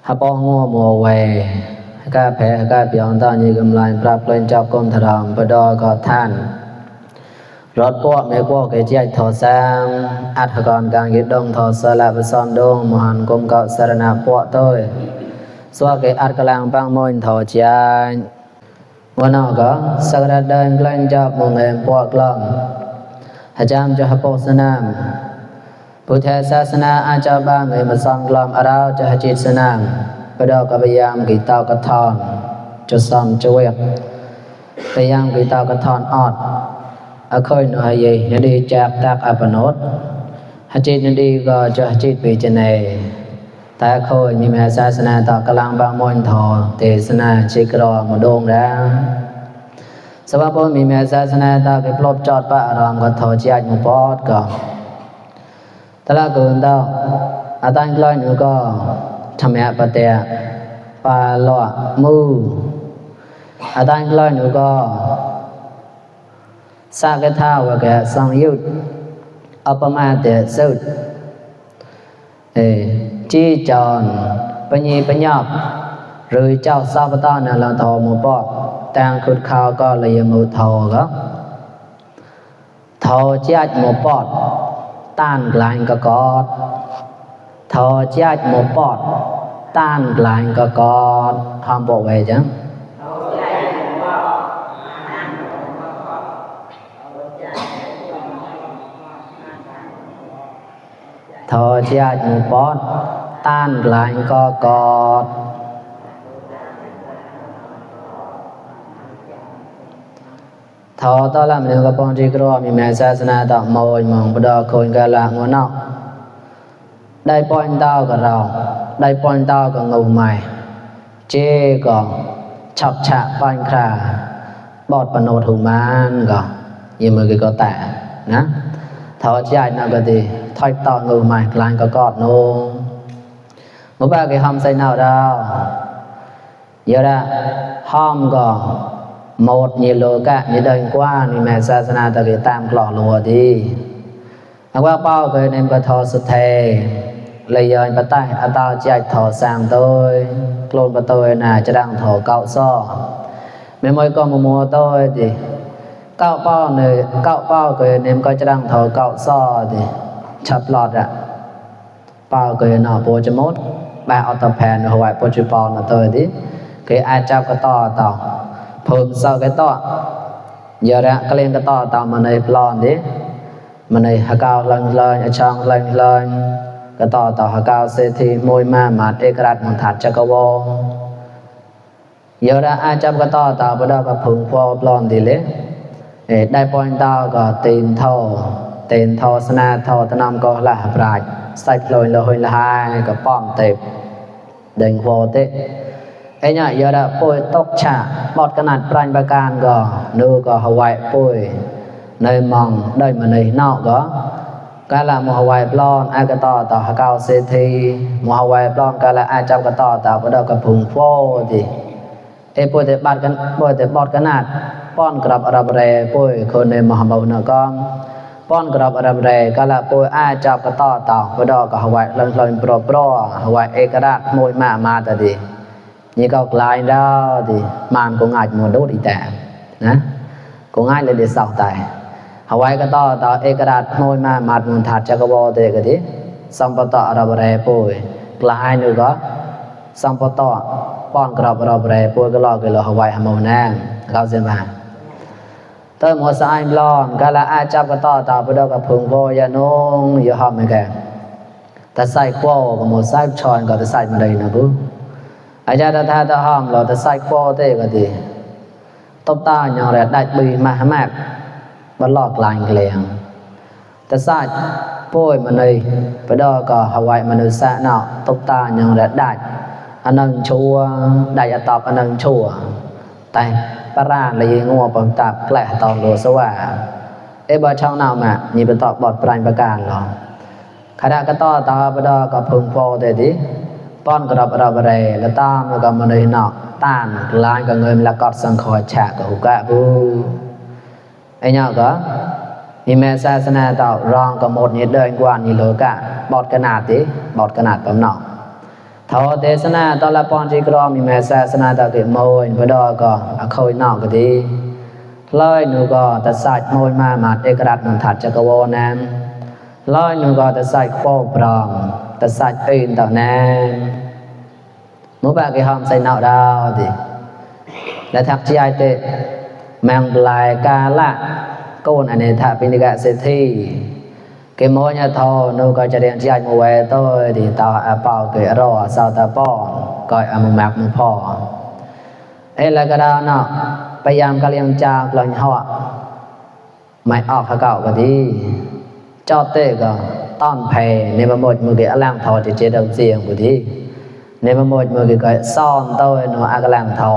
ហបងងមវេកាភេកាពីអន្តញីកំឡាញ់ប្រាប់លេងចប់គុំធរំបដក៏ឋានរត់ពកមេពកគេជាថោសាងអត្ថកនកាងយដងថោសាលាបសំដងមហានគុំកសរណពកតើស្វាគេអត្តកលាំងបាំងមួយថោជាវណក៏សក្តាដើមក្លែងចាប់មកឯពកក្លងអាចារ្យចហពោសនាមពុទ្ធសាសនាអាចារ្យបាងឯមសងក្លំអរោចហចិត្តសនាមបដកបយាមគិតោកថនចសំជវេបយាមគិតោកថនអត់អខុយនោះហើយនឌីចាក់តាក់អបណោតហចិត្តនឌីក៏ចហចិត្តពេចណេតែខូចមីមេសាសនាតកលាំងបាំងមួយថោទេសនាជាក្រមដងដែរសបបមីមេសាសនាតគេផ្លប់ចតបអរំក៏ថោជាច់មកបតក៏តឡាកូនតអតាញ់ក្លែងនោះក៏ធម្មបតេបាឡោមូអតាញ់ក្លែងនោះក៏សាកថាវកៈសង្យុតអបមាតេសុតជីចនបញ្ញាបញ្ញាប់ឬចៅសពតនលធមពតតាំងគុតខោក៏លយមុថោក៏ថោជាចមកពតតានក្លែងក៏កតថោជាចមកពតតានក្លែងក៏កតហំបវេចឹងថោជាចមកពតតានក្លែងក៏កតថោតឡាមនឹងក៏បងទីក្រមីមេសាសនាតមួយមកបដខូនកាលាងណោដៃប៉ុនតោក៏រោដៃប៉ុនតោក៏ងុំម៉ៃជេក៏ឆាប់ឆាបាញ់ខ្រាបតបណោតហ៊ូម៉ានក៏យីមើគេក៏តាណាថោជាចណាក៏ទីថយតោងុំម៉ៃក្លែងក៏កតនោះមកបាគេហំសៃណៅដល់យរ៉ាហំក៏một nhiều lô cả như đời qua thì mẹ sa na ta cái tam lọ lùa đi qua bao cái nên có thọ sụt thề lấy giờ bắt tay tao chạy thọ sang tôi clone bắt tôi là cho đang thọ cạo so mẹ mới có một mùa tôi thì cạo bao cái nên có cho đang thọ cạo so thì chập lọt ạ bao cái nọ bố cho mốt ba auto pen hồi bố chụp bao là tôi đi cái ai chào cái to phơm sau cái to giờ ra cái lên cái to tạo mà này plon đấy mà này hà cao lần ở trong lần cái to tạo hà cao sẽ thì môi mà ekrat một thạch cho câu vô giờ ra ai trong cái to tạo bắt đầu cái phồng pho plon thì lấy để đại point tao có tiền thâu sana thâu tân nam có là bạch sạch rồi là hồi là hai cái pom tệp đền vô tếtไอ้เนี่ยยอดป่วยตกฉะบอดขนาดปลายประการก็นูก็หวายป่วยในมองได้มาในนอกก็การละมหวายปลอนอากต่อหาเก้าเศรษฐีมหวายปลอนการละอาจับกต่อพระดอกกับพุงโฟดิไอ้ป่วยแต่บาดกันป่วยแต่บอดขนาดป้อนกรับอรับแรป่วยคนในมหาบุญก็ป้อนกรับอรับแรการละป่วยอาจับกต่อพระดอกกับหวายลังปรหวายเอกราชมวยมาแต่ดีnhư câu lại đó thì màn của ngài một đốt đi tạm nè của ngài là để sau tại Hawaii cái to ekrat môi mà mặt một thạch cho cái bò thế cái gì xong bắt tọa ra bờ bồi lại nữa có xong bắt tọa pon gặp ra bờ bồi cái lo Hawaii hàm màu nang cao xem vào tới một sai lon cái là ai chấp cái to bắt đầu gặp phượng vô ya nông ya hòm này kìa ta sai quo và một sai tròn còn ta sai mà đây nữa bố ai ra ta hòm là ta sai quo thế cái gì tóc ta nhỏ rẻ đại bì mà mạc bắt lọt lành liền ta sai bôi mà này bắt đầu có Hawaii mà nơi xa nào tóc ta nhỏ rẻ đại anh nâng chua đại ở tộc anh nâng chua tại para là gì ngô bằng tạp lẹ tàu đồ số ê bà trong nào mà nhìn bên tộc bọt pranh bà càng rồi khá đã cái to ta bắt đầu có phùng phô thế đi bọn có đọc ở đọc rề là ta mà có một nơi nọ tàn lại cả người là cọt sang khỏi trả của hữu cả bù ấy nhau có thì mẹ xa xa nà tạo rong có một nhiệt đời quan như lối cả bọt cái nạt tí bọt cái nạt bấm nọ ថោទេសនាតលបងជីក្រមីមេសាសនាតកេមួយបដក៏អខូចណោក៏ទីឡើយនោះក៏តសាច់មួយម៉ាតឯករាតនឹងថាចកវណាមឡើយនោះក៏តសាច់ខ្វោប្រងតសាច់អ៊ីនតណាមមកបាគេហំសៃណោដល់ទីและทักใจเตแมงปลายกาละโกนอเนถะปิณิกะเศรษฐีเกโมญะทอนูก็จะเรียนใจมวยโตดีตาอเปาเกรอสาวตาป้อนก็อมมักมุพ่อแล้วก็ดาวเนาะพยายามกะเลียงจากลอยเฮาไม่ออกเขาเก่าก็ดีจอเตก็ต้อนแพในบะหมดมือเกอลังทอจะเจดเสียงก็ดีในบะหมดมือเกก็ซ่อนโตเนาะอกลังทอ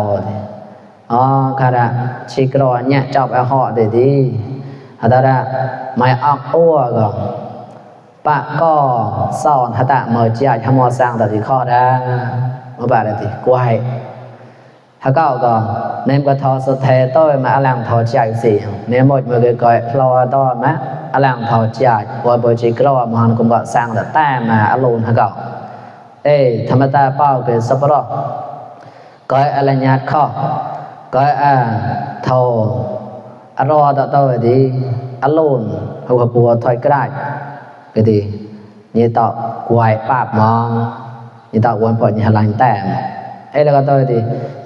ค่ะละชิกรอเนี่ยจอบเหาะดีๆหาตาไม่ออกอ้วก็ปะก็สอนหาตาเมื่อใจทำมอสร้างแต่ที่ข้อได้มาบาดติกวยหาเก้าก็เนมก็ทอสุดเทต้อยมาอลังทอใจสิเนมหมดมือก็พลอต้อมาอลังทอใจว่าเบอร์ชิกรอมันก็สร้างแต่แต้มาอลูนหาเก้าธรรมตาเป้าเกิดสับปะรดก็อะไรญาติข้อก็ทออรอตะโตดีอลูนหัวปัวถอยกระได้ก็ดีนี่ต่อกวยปาบมองนี่ต่อวนปอดนี่หลังแต้มแล้วก็โตดี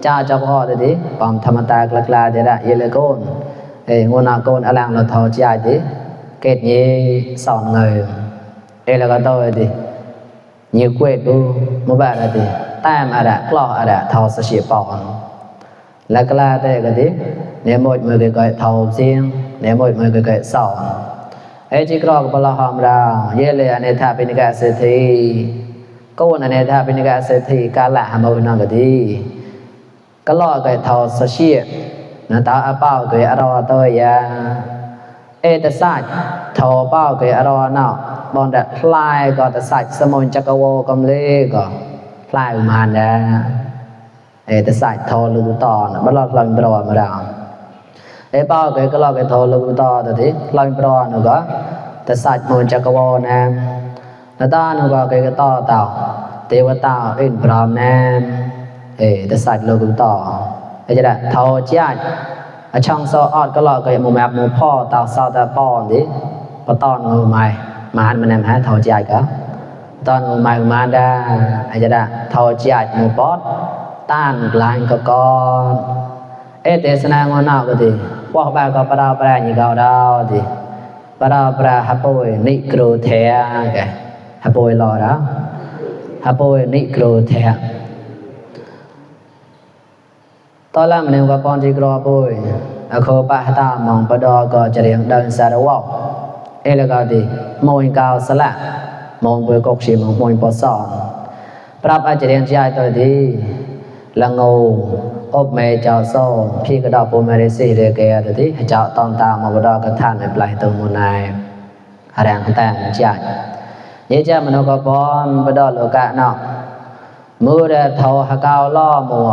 จ้าจับห่อดีปอมธรรมตากลาๆเดระเยเลโกนงูนาโกนอลังเราทอใจดีเกตนี้สอนเงยแล้วก็โตดีnhiều quê bu một bạn là gì tam à đã clo à đã thầu sẽ chịu bỏ là cái là thế cái gì nếu một người cái thầu riêng nếu một người cái sọn chỉ clo cái là hòm ra như là anh thà bên cái sự thì cô anh thà bên cái sự thì cả là một nó cái gì cái lo cái thầu sẽ chịu nó tạo bao cái ở tôiแต่สัจทอเป้าเกอรอเนาะบอนแต่พลายก็แต่สัจสมุนจักรโวกำเลก็พลายอุมานนะแต่สัจทอลูต่อนะบัดลอดลอยปรอมาดาวเป้าเกก็ลอเกทอลูต่อแต่ที่ลอยปรอหนูก็แต่สัจมุนจักรโวนะแล้วตาหนูก็เกก็ต่อเต่าเทวตาอินพร้อมนะแต่สัจลูต่อจะได้ทอใจช่างโซออดก็ลอก็มุมแบบมุมพ่อตาซาตาป้อนดิพอตอนงูไม้มาหันมันแนมหาเท่าใจก็ตอนงูไม้มาได้จะได้เท่าใจมุมป๊อดต้านกลางก็ก่อนเตสนางอนาวก็ดีพวกบ้าก็ปราปราอย่างเก่าดาวดิปราปราฮับโอยนิโครเทียแกฮับโอยรอแล้วฮับโอยนิโครเทียตอนแรกมันยังกับปอนจีกรอปุยโคปะตามองปดอก็จะเรียงเดินสารวะแล้วก็ดีมวยกาวสละมองเบือกกชิมมวยปอสอนปรับอาจจะเรียงใจตัวดีละงูอบเมย์เจ้าโซ่พี่กระดาปูเมริสีเรียกแกตัวดีเจ้าตอนตามมาปดอกระทานในปลายตัวมูนายแรงแต่งใจยิ่งจะมันก็ปอนปดอโลกะเนาะมือเดทอหากาวล่อมัว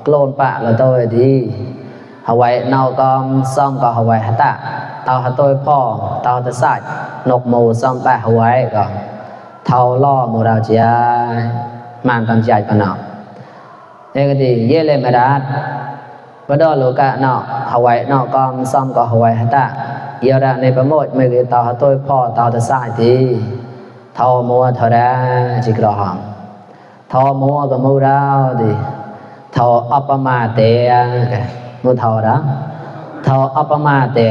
โกลนปะละตัวดีหาไว้นาวกอมซ่อมก็หาไว้หะตะเตาหาตัวพ่อเตาตะสายนกหมูซ่อมปะหาไว้ก็เท่าล่อหมูเราจะมันกำใจปะเนาะก็ดีเยเลมาดัดปะดอโลกะเนาะหาไว้นาวกอมซ่อมก็หาไว้หะตะเยอะในประโมทไม่คือเตาหาตัวพ่อเตาตะสายดีเท่ามัวเท่าได้จิกรอหอมเท่ามัวก็มัวเราดีทออัปมาเตะมุทอนะทออัปมาเตะ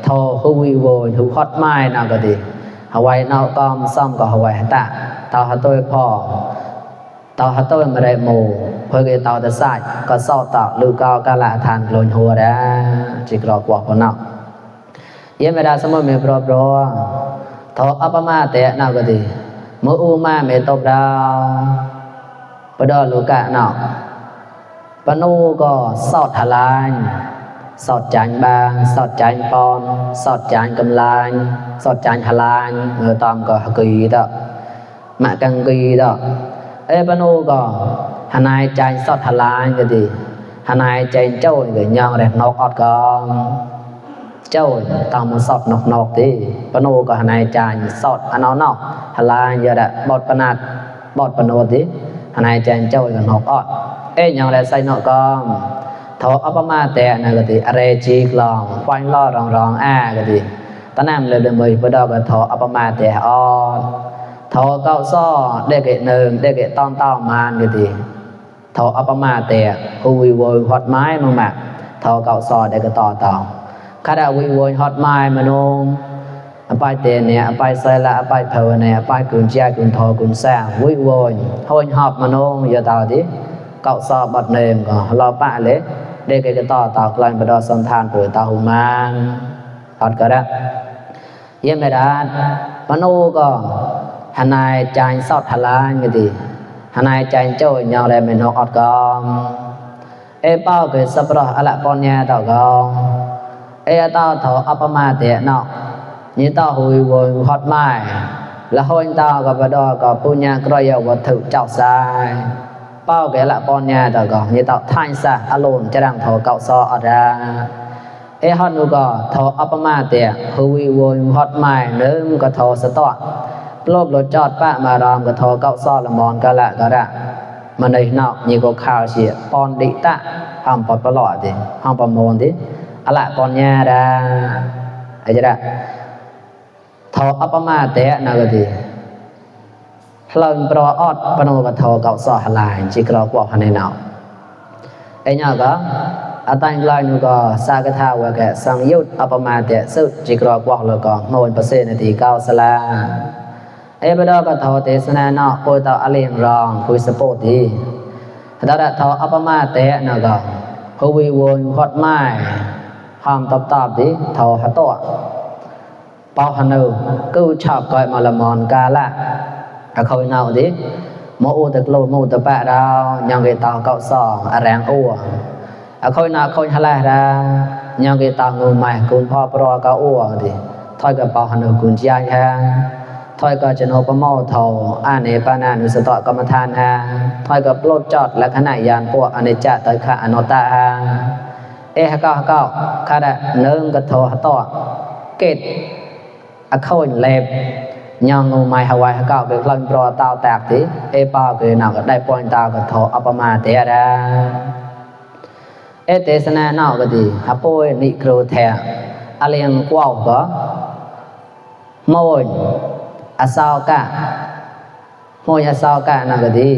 ทอฮุวิโวทุฮอตไม้น่าก็ดีหาไว้นอกอมซ่อมก็หาไว้ตะตาหาตัวพ่อตาหาตัวมาได้โมเพื่อเตาตะสายก็เศร้าตาลูกกากาละทานโลนหัวได้จิกรอกว่าพอนอกเยี่ยมเวลาสมมติมีปลอบร้องทออัปมาเตะน่าก็ดีมืออูมาเมตบดาวปดอลูกะนอกปนูก็สอดหลายสอดจานบางสอดจานปอนสอดจานกำลายสอดจานหลายตอมก็กีดอกมะกังกีดอกปนูก็หนายจานสอดหลายก็ดีหนายจานเจ้าก็ย่องแรกนกอดกองเจ้าตอมสอดนกดีปนูก็หนายจานสอดอันนอกหลายเยอะแหละบอดปนัดบอดปนูดี หายใจเจ้ากันหอกออดยังได้ใส่เนาะก็ทออัปมาแต่นะก็ติอะไรจีกลองควายล้อรองก็ติตะนำเลยเดมือบ่ดอกก็ทออัปมาแต่ออดทอเก้าซ้อได้เกนึงได้เกต้อนเต้ามานก็ติทออัปมาแต่ฮูวิโวยฮอดไม้มึงมาทอเก้าซ้อได้ก็ต่อคาดาวิโวยฮอดไม้มโนอปายเตเนี่ยอปายไซละอปายภาวนาอปายกุญแจกุญทอกุญแสงวิโวยโหยฮอบมโนอย่าตาดิเก้าซ้อบัดเนมก็รอปะเลยได้ก็ต่อกลางบ่ดอสันทานเปิดตาหูมานฮอดก็ได้เยี่ยมได้มโนก็หนายใจสอดทลานก็ดีหนายใจโจ้ยาวได้แม่นออดก็เป้าก็สับรออะละปอนญาตอก็ตาทออัปมาเตเนาะนี่ตาหุยวนฮอดไม้แล้วห้อยตาก็บ่ดอก็ปุญญากรอยวัตถุเจ้าสายเป้าก็ละปอนญาตอก็นี่ตาทายซะอโลนจะดังทอเก้าซออดาฮอดนูก็ทออัปมาเตหุยวนฮอดไม้เนิ่มก็ทอสะตอปลบรถจอดปะมารามก็ทอเก้าซอละมอนก็ละก็ได้มันได้เนาะนี่ก็ข่าวเสียปอนดิตะห้ามปอดปลอดดิห้ามประมวลดิอะละปอนญาดาจะได้ทออัปมาเตะนะก็ดีหลังปรออดปนก็ทอเก้าซอหลายจิกรอกว่าในเนาเนี่ยก็อาตังลายนูก็สากทาวกะสังยุตอัปมาเตะสุจิกรอกว่าแล้วก็มวนเปอร์เซ็นต์นาที9สลาบ่ดอก็ทอเตสนาเนาะโปตออะเลงรองคุยสโปตีดาทออัปมาเตะนะก็ฮูวิวนฮอดไม้ห้ามตอบดิทอหะตอปอหนูกูชอบก้อยมาละมอนกาละเขาเนาดิมออูตะโกลมอตะปะดาวยังเกตาเก้าซออะแรงอัวเขาเนาเขาหะละดายังเกตางูไม้กุนพ่อปรอเก้าอัวดิถอยกับปอหนูกุนจิยาถอยก็จะโนปะมอทออาเนปานานุสตกรรมฐานถอยกับโลดจอดและขณะยานพวกอนิจจตะคะอนัตตาฮะเก้าคาดะเนิ่งกะโทหะตอเกตอะเข้าเล็บยังงูไม้ฮาวายฮะเก้าเกิดลังปรอตาวแตกติปาเกิดนักได้ปอยตากะโทอัปมาเตะดาเตสนาเนาก็ดีฮะโปยนิโครแทอะเลียงกว้าวก็โมยอาซาวกะโมยอาซาวกะนะก็ดี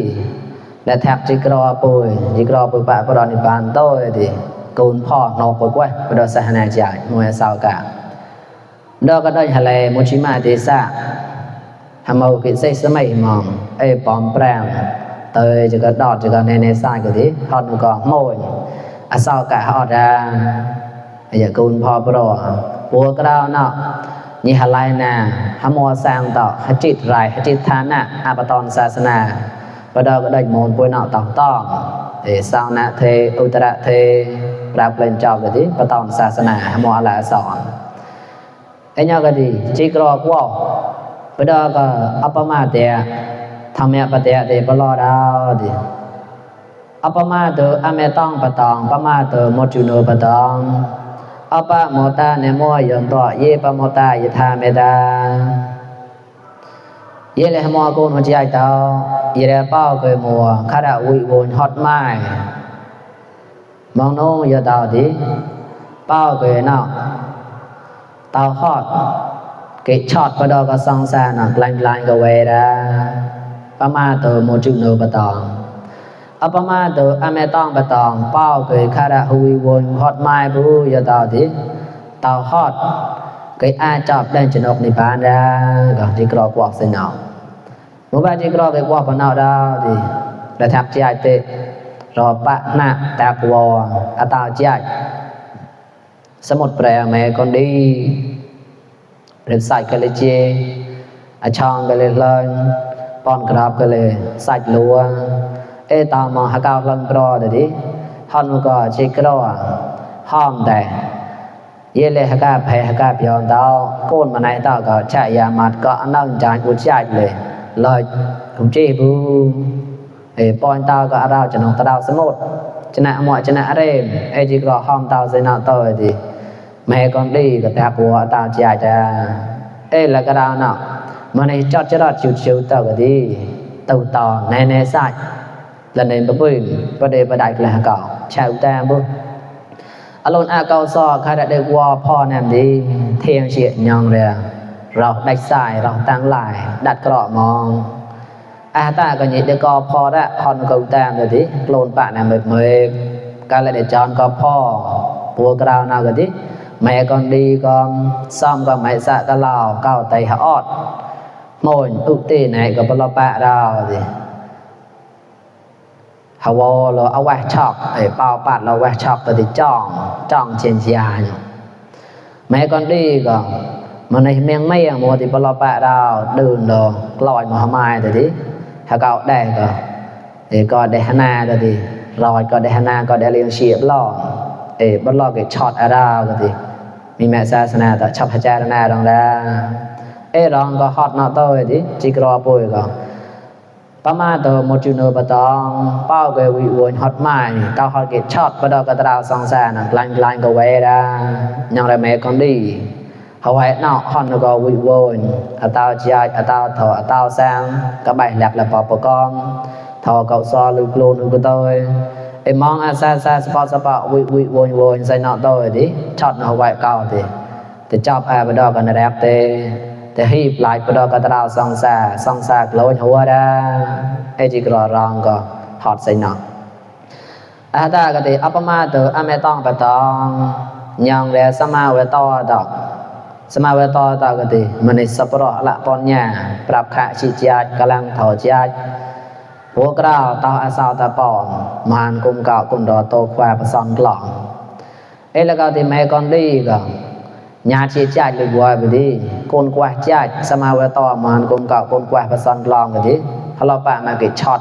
และแทบจิกรอปุยจิกรอปุยปะปรอนิบานโตดีกูนพ่อนอกปกวยปดสหนาจ่ายมวยสาวกะดอกก็ได้ทะเลมุชิมาเตสะทำเอากิจสมัยมองปอมแปรมเตยจะก็ดอดจะก็ในสายก็ดีทอดก็โมยอาสาวกะฮอดาอย่ากูนพ่อปรอปัวกราวเนาะนี่ฮะไลนาฮะมัวสร้างต่อฮะจิตไรฮะจิตฐานะอาปตอนศาสนาปดก็ได้มนปุยเนาะต้องสาวนาเทอุตระเทปราบเล่นจอบก็ดีปตอนศาสนาฮะมัวละสอนเนี่ยก็ดีจิกรอกว่าปดก็อัปมาเตะทำเมปเตะเตปลอดาวดีอัปมาเตอเมต้องปตองปมาเตมจุโนปตองอัปโมตาเนโมยันโตเยปโมตายธาเมดาเยเลหมอโกนหัวใจเตาเยเลเป้าเกยมัวคาดาวิวนฮอดไม้มองโน้ยเตาดิเป้าเกยเนาะเตาฮอดเกยช็อตปดอก็ซองซานะกลางๆก็เวดาปมาเตโมจุโนปตองอัปมาเตอเมต้องปตองเป้าเกยคาดาฮุวิวนฮอดไม้บูยเตาดิเตาฮอดเกยอาจอบได้จนกนิพพานดาก็จิกรอกวอกเสนามุบาจิกรอเกยกวอกปนเอาดาดิและทักใจเตรอปะนะตากวออตาใจสมุดแปรแม่คนดีเรียนใส่กันเลยเจอช่องกันเลยเลยปอนกราบกันเลยใส่ลัวตามองหากาวลังกรอเดี๋ยวดิท่านก็จิกรอห้อมแต่เยเลหากาแพ้หากาเพียงดาวโกนมาในดาวก็ใช้ยามัดก็นั่งจานอุจจาระเลยลอยขุมจีบูปอนดาวก็เราจะนองตาดาวสมุดชนะหมอชนะเร่มจิกรอห้อมดาวเซนาโตดิแม่คนดีก็แตกหัวตาใจจะแล้วก็ดาวเนาะมันในจอดจรอดชิวๆเต่าก็ดีเต่าต่อในสาย là nên bắp bươn bắp đề bắp đại là cào chào ta bố alon a cào so khai đã được quaพ่อ nam đi thiên chuyện nhong ra rọc đạch xài rọc tăng lại đặt cọ mong ta có nhị được coพ่อ đó con cầu tam rồi tí lôn bạn nam mệt cái là để chọn coพ่อ bùa cào nào rồi tí mẹ con đi con xong con mẹ xạ cái lò cao tay hót mồi ưu tiên này có bao bạ đâu gì hào lo ao quẹt chọc để bao bạt lo quẹt chọc thì chọn trên dài mẹ con đi còn mà này miếng mây mua thì bao bạ đâu đường đồ lòi mà mai thì đi hào cạo đây còn thì còn để hana thì rồi còn để hana còn để liên xịt lò để bao lo cái chọt ở đâu thì มีแม่ศาสนาต่อชอบพิจารณาดองดารองก็ฮอดเนาะตัวดิจิกรอป่วยก็ประมาณตัวหมดจุโนบตองเป้าเกวิวนฮอดไม้เต้าฮอดเกช็อตบ่ดอกกระดาวสองแสนลายก็ไว้ดายังได้แม่คนดีเฮาไว้เนาะฮอดก็วิวนอะเต้าจิอาอะเต้าถออะเต้าแซงก็ใบแลบละปอปกองถอเก่าซอลูกโลนก็ตัวไอ้มองอาซาสปอวิวนใส่เนาะตัวดิช็อตเฮาไว้เก่าติแต่จอบบ่ดอกกันแรบแต่ฮีบหลายบ่ดอกกระดาวสองแสนโลนหัวดาไอ้จิกรอรองก็ฮอดใส่เนาะตาก็ติอัปมาตอแม่ต้องปะตองยังแลสมาเวตอดอกสมาเวตอตก็ติมนิสปรละปอนญาปรับขะชิจากําลังถอจาพวกเราตาอาสาวตาปอนมานกุมเก่ากุมดอโตควาประสอนกล่องแล้วก็ที่แม่ก่อนดีก็ญาติจาเลยบ่ไปดิคนกว่าจาสมาเวตอมานกุมเก่าคนกว่าประสอนกล่องก็ดิเฮาเราปะมากิช็อต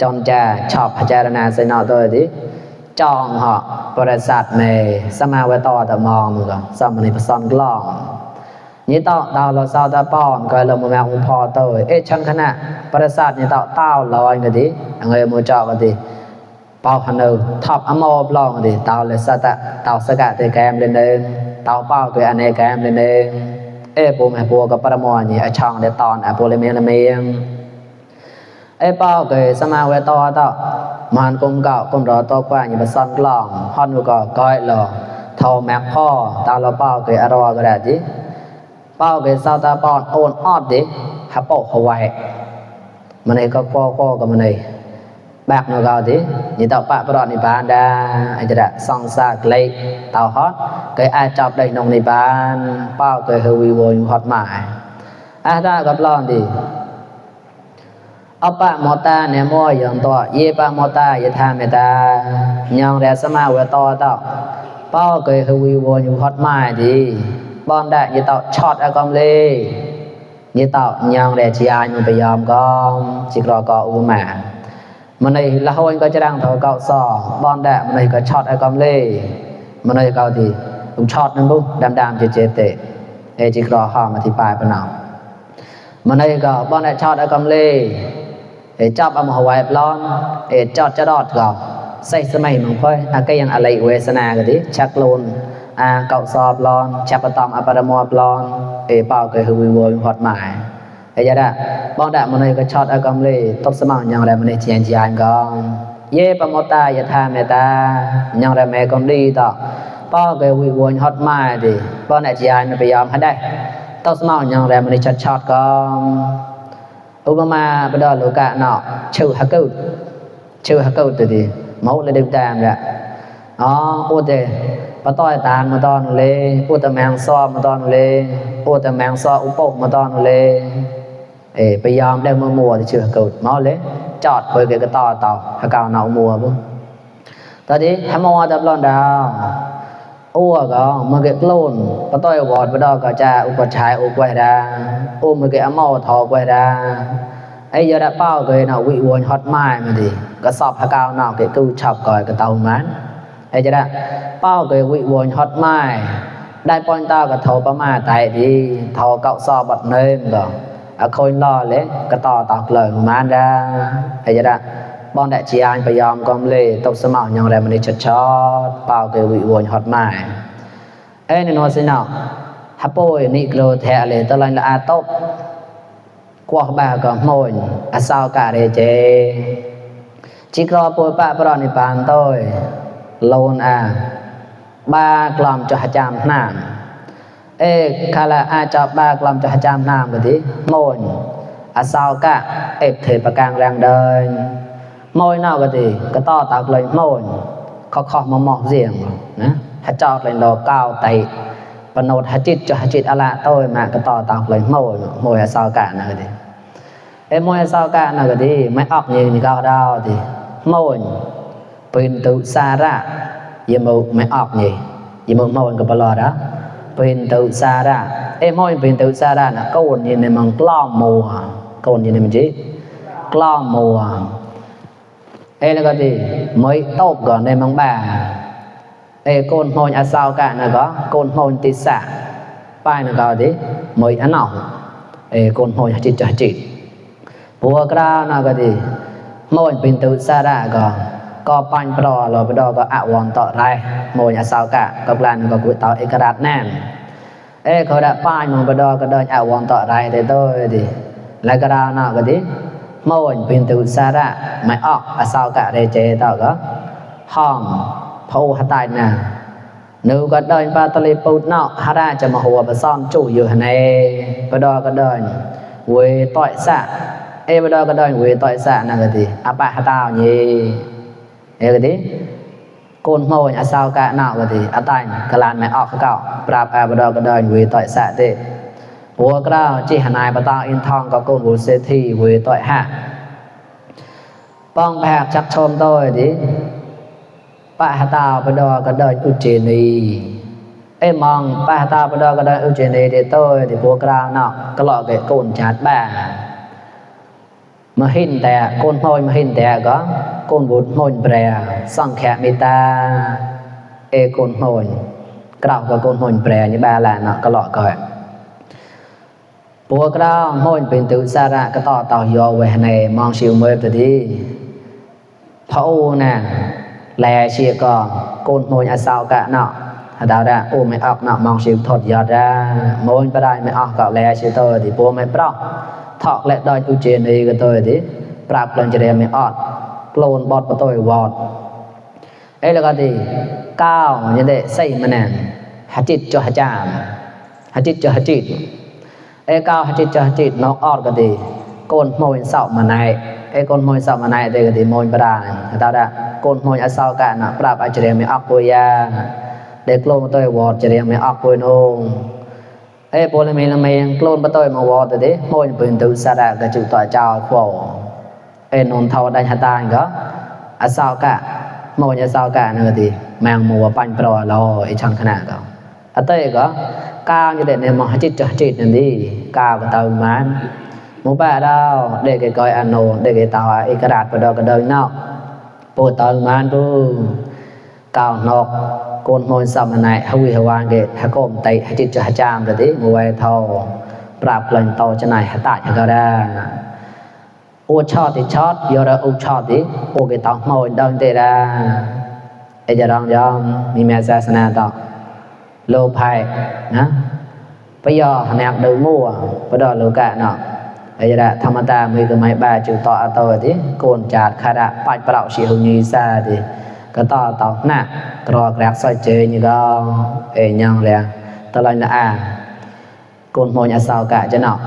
จอนจาชอบพิจารณาใส่เนาะตัวดิจองเหาะบริษัทแม่สมาเวตอตะมองก็สมนิประสอนกล่องนี่ต่อดาวเราซาวตาป้อนก็ลงมาแมวพอเตยชั้นคณะประสาทนี่ต่อเต้าลอยกันดิเงยมือจอกันดิเป่าหันเออท็อปอโมบลองกันดิเต้าเลยสตะเต้าสกัดเตแกมเล่นเองเต้าเป้าคืออันเนแกมเล่นเองปูแม่ปูกับปรมอนี่ช่องเดตอนปูเลเมียนเมียงเป้าคือสมาเวตอต่อมันกุมเก่ากุมรอโตกว่าอยู่ประสานกล่องฮอนก็ก้อยหล่อเท่าแม็กพ่อเต้าเราเป้าคืออรอก็ได้ดิเป้าเกซาตาปอนโอนออดดิฮับโปฮาวายมันก็ก็กับมันบักเนาะก็ดินี่ต่อปะปรอนิบานดาอันจะได้ซองซากไลเต้าฮอดเคยอาจับได้นงนิบานเป้าเคยเฮวีโวยฮอดหมายตากับลอนดิเอาปะมอตาเนี่ยมออย่างตัวเยปะมอตาอย่าทาเมตายังแรสมาเวตอต่อเป้าเคยเฮวีโวยฮอดหมายดิบอนได้ยี่ต่อช็อตกอมเลยี่ต่อยังแดจีอามันไปยอมก็จิกรอก็อุมามันในละหอยก็จะดังเท่าเก่าซอบอนได้มันในก็ช็อตกอมเลมันในเก่าที่ช็อตนึงปุ๊บดำเจเตจิกรอห้ามอธิบายปะเนาะมันในก็บอนได้ช็อตกอมเลจับเอามาไว้ปลอนจอดจะรอดก็ใส่สมัยมึงพ่อยก็ยังอะไรเวสนาก็ดิชักโลนเก่าซอบลอนชับปะตอมอปรมอบลอนเป้าเคยฮือวิวฮอดหมายยะดะบองดะมันเลยก็ช็อตกอมเลยตบสมองยังแรมันเจียนจานกองเยปะมตายะทาเมตายังแรแม่กอมดีต่อเป้าเคยวิวฮอดหมายดิบ่น่ะจีานมันไปยอมให้ได้ตบสมองยังแรมันช็อตกองอุปมาบดอลูกะเนาะชื่อฮักกูตัวดิเมาเลยดึกตามละอุเตปะต้อยตานมาตอนเลยอุตแมงซ้อมาตอนเลยอุตแมงซ้ออุปกมาตอนเลยไปยอมได้มัวที่ชื่อเกิดเมาเลยจอดไปก็ต่อถ้าเก่าเนามัวบ่ตอนนี้ถ้ามัวดับร้อนดาวก็มาเกโลนปะต้อยวอดบ่ดอกก็จะอุปชัยอุกไว้ดามาเกอเมาทอไว้ดายะดะเป้าก็เนาวิวนฮอดไม้มาดิก็สอบถ้าเก่าเนาเกกูชอบก่อยก็เตามันจะได้เป้าเกยวิวนฮอตไม้ได้ปอนตากับเท่าประมาไตดีเท่าเก่าซอบัดเนิ่มก็คนรอเลยก็ต่อเลยมาได้จะได้บอนได้จีอันไปยอมกอมเลยตบสมองยังไรมันได้ช็อตเป้าเกยวิวนฮอตไม้ในโนสิเนาะฮับโป้นี่โกรธแท้เลยตะลันละอาตบ กว่าบ้าก็โมยอสาวกะเรเจจิกรอปุปะปรนิพานโตยโลนอาบ้ากลอมจะจามน้ำคาละอาจอบบ้ากลอมจะจามน้ำก็ดีโมยอสาวกะเทประกางแรงเดินโมยนอกก็ดีก็ต่อตากเลยโมยเขามาหมอกเสียงนะถ้าจอดเลยเราก้าวไตปนดหจิตจะจิตอะไรโตยมาก็ต่อตากเลยโมยอสาวกะนะก็ดีโมยอสาวกะนะก็ดีไม่ออกยิงนี่ก็ได้ดีโมยเป็นตุสาระยมไม่ออกยิงยมโมยก็บลอดะเป็นตุสาระโมยเป็นตุสาระนะก็วนยิงในมังกล้อมมัวก็วนยิงในมันจีกล้อมมัวแล้วก็ดีไม่ตบก่อนในมังบ่าโกนโมยอสาวกะนะก็โกนโมยติสะป้ายนะก็ดีไม่อันนอกโกนโมยจิตจะจิตบัวกล้านะก็ดีโมยเป็นตุสาระก็ปัญปลอเราไปดอก็อวอนต่อไรโมยอสาวกะก็กลั่นก็กุต่อเอกราชแน่นเขาได้ป้ายมันไปดอก็เดินอวอนต่อไรแต่โตดีแล้วก็ดาวนะก็ดีโมยเป็นตุสาระไม่ออกอสาวกะเรเจต่อก็ห้องพระโอหตายนะนูก็เดินไปตะลีปูนอกฮาราจะมาหัวไปซ่อนจู่อยู่ในไปดอก็เดินเวต่อยสะไปดอก็เดินเวต่อยสะนั่นก็ดีอาปะฮาตาวนี่ก็ดีโกนโมยอสาวกะนอกก็ดีอาตายกลานไม่ออกเขาเก่าปราบไปดอก็เดินเวต่อยสะเด้บัวกล้าจีหนายปตาอินทองก็โกนหูเศรษฐีเวต่อยฮะป้องแผกจักชมโตยดิปะหาตาปดอก็เดินอุเจนีมองปะหาตาปดอก็เดินอุเจนีเดโตยดิบัวกล้าเนาะก็หลอกเกโกนจัดบ้ามาหินแต่โกนโมยมาหินแต่ก็โกนบุตรโมยแปรสังแขมิตาโกนโมยกล่าวก็โกนโมยแปรนี่บ้าแหละเนาะก็หลอกก่อนบัวกล้าโมยเป็นตุสาระก็ต่อยอเวในมองชิวเมื่อตะดีพระโอน่ะแลเชียก็โกนโมยอสาวกะเนาะดาวได้ไม่ออกเนาะมองชิวถอดยอดได้โมยไปได้ไม่ออกก็แลเชียตัวดิบัวไม่ปลอกถอกและดอยอุเจนีก็ตัวดิปราบเปลืองจะเรียนไม่ออดโกลนบอดประตูวอดแล้วก็ดีก้าวยันเดใส่มันแน่หจิตจะหจามหจิตจะหจิตก้าวหจิตจะหจิตนอกออดก็ดีโกนโมยเสามาในโกนโมยเสามาในเด็กก็ดีโมยประดาดาวได้โกนโมยอสาวกะนะปราบอาจจะเรียนไม่ออกปุยยาเด็กโกลนประตูวอดจะเรียนไม่ออกปุยนงโปรเลมีละเมงโกลนประตูมาวอดแต่ดิโมยเป็นตุสาระก็จุต่อเจ้าขวานนทาวได้หาตาก็อสาวกะโมยอสาวกะนั่นก็ดีแมงมัวปัญปลอรอชันขนาดก็เต้ก็ก้าวจะเด็ดในมหจิตจะจิตนั่นดีก้าวก็เติมมันมูป้าดาวเด็กก้อยอโนเด็กตาวเอกราชประดก็เดินนอกปูเติมมันปูก้าวนอกโกนโมยสามนายฮวิฮวานเกตฮกมไตหจิตจะจามแต่ดิมวยทอปราบเกลนโตจะนายหตาก็ได้อูชอติชอตยอระอูชอติโอเกตองโมยดังเตระจะรองยอมมีแม่ศาสนาต่อโลภัยนะไปยอแนกดูมั่วไปดอโลกะเนาะจะได้ธรรมตามือก็ไม่บาจุต่ออัตโตดิโกนจัดคาระปัดเปล่าเสียหุนีซาดิก็ต่อหน้ากรอกแรกซอยเจนี่ก็ยังเลยตลอดละโกนโมยอสาวกะจะเนาะ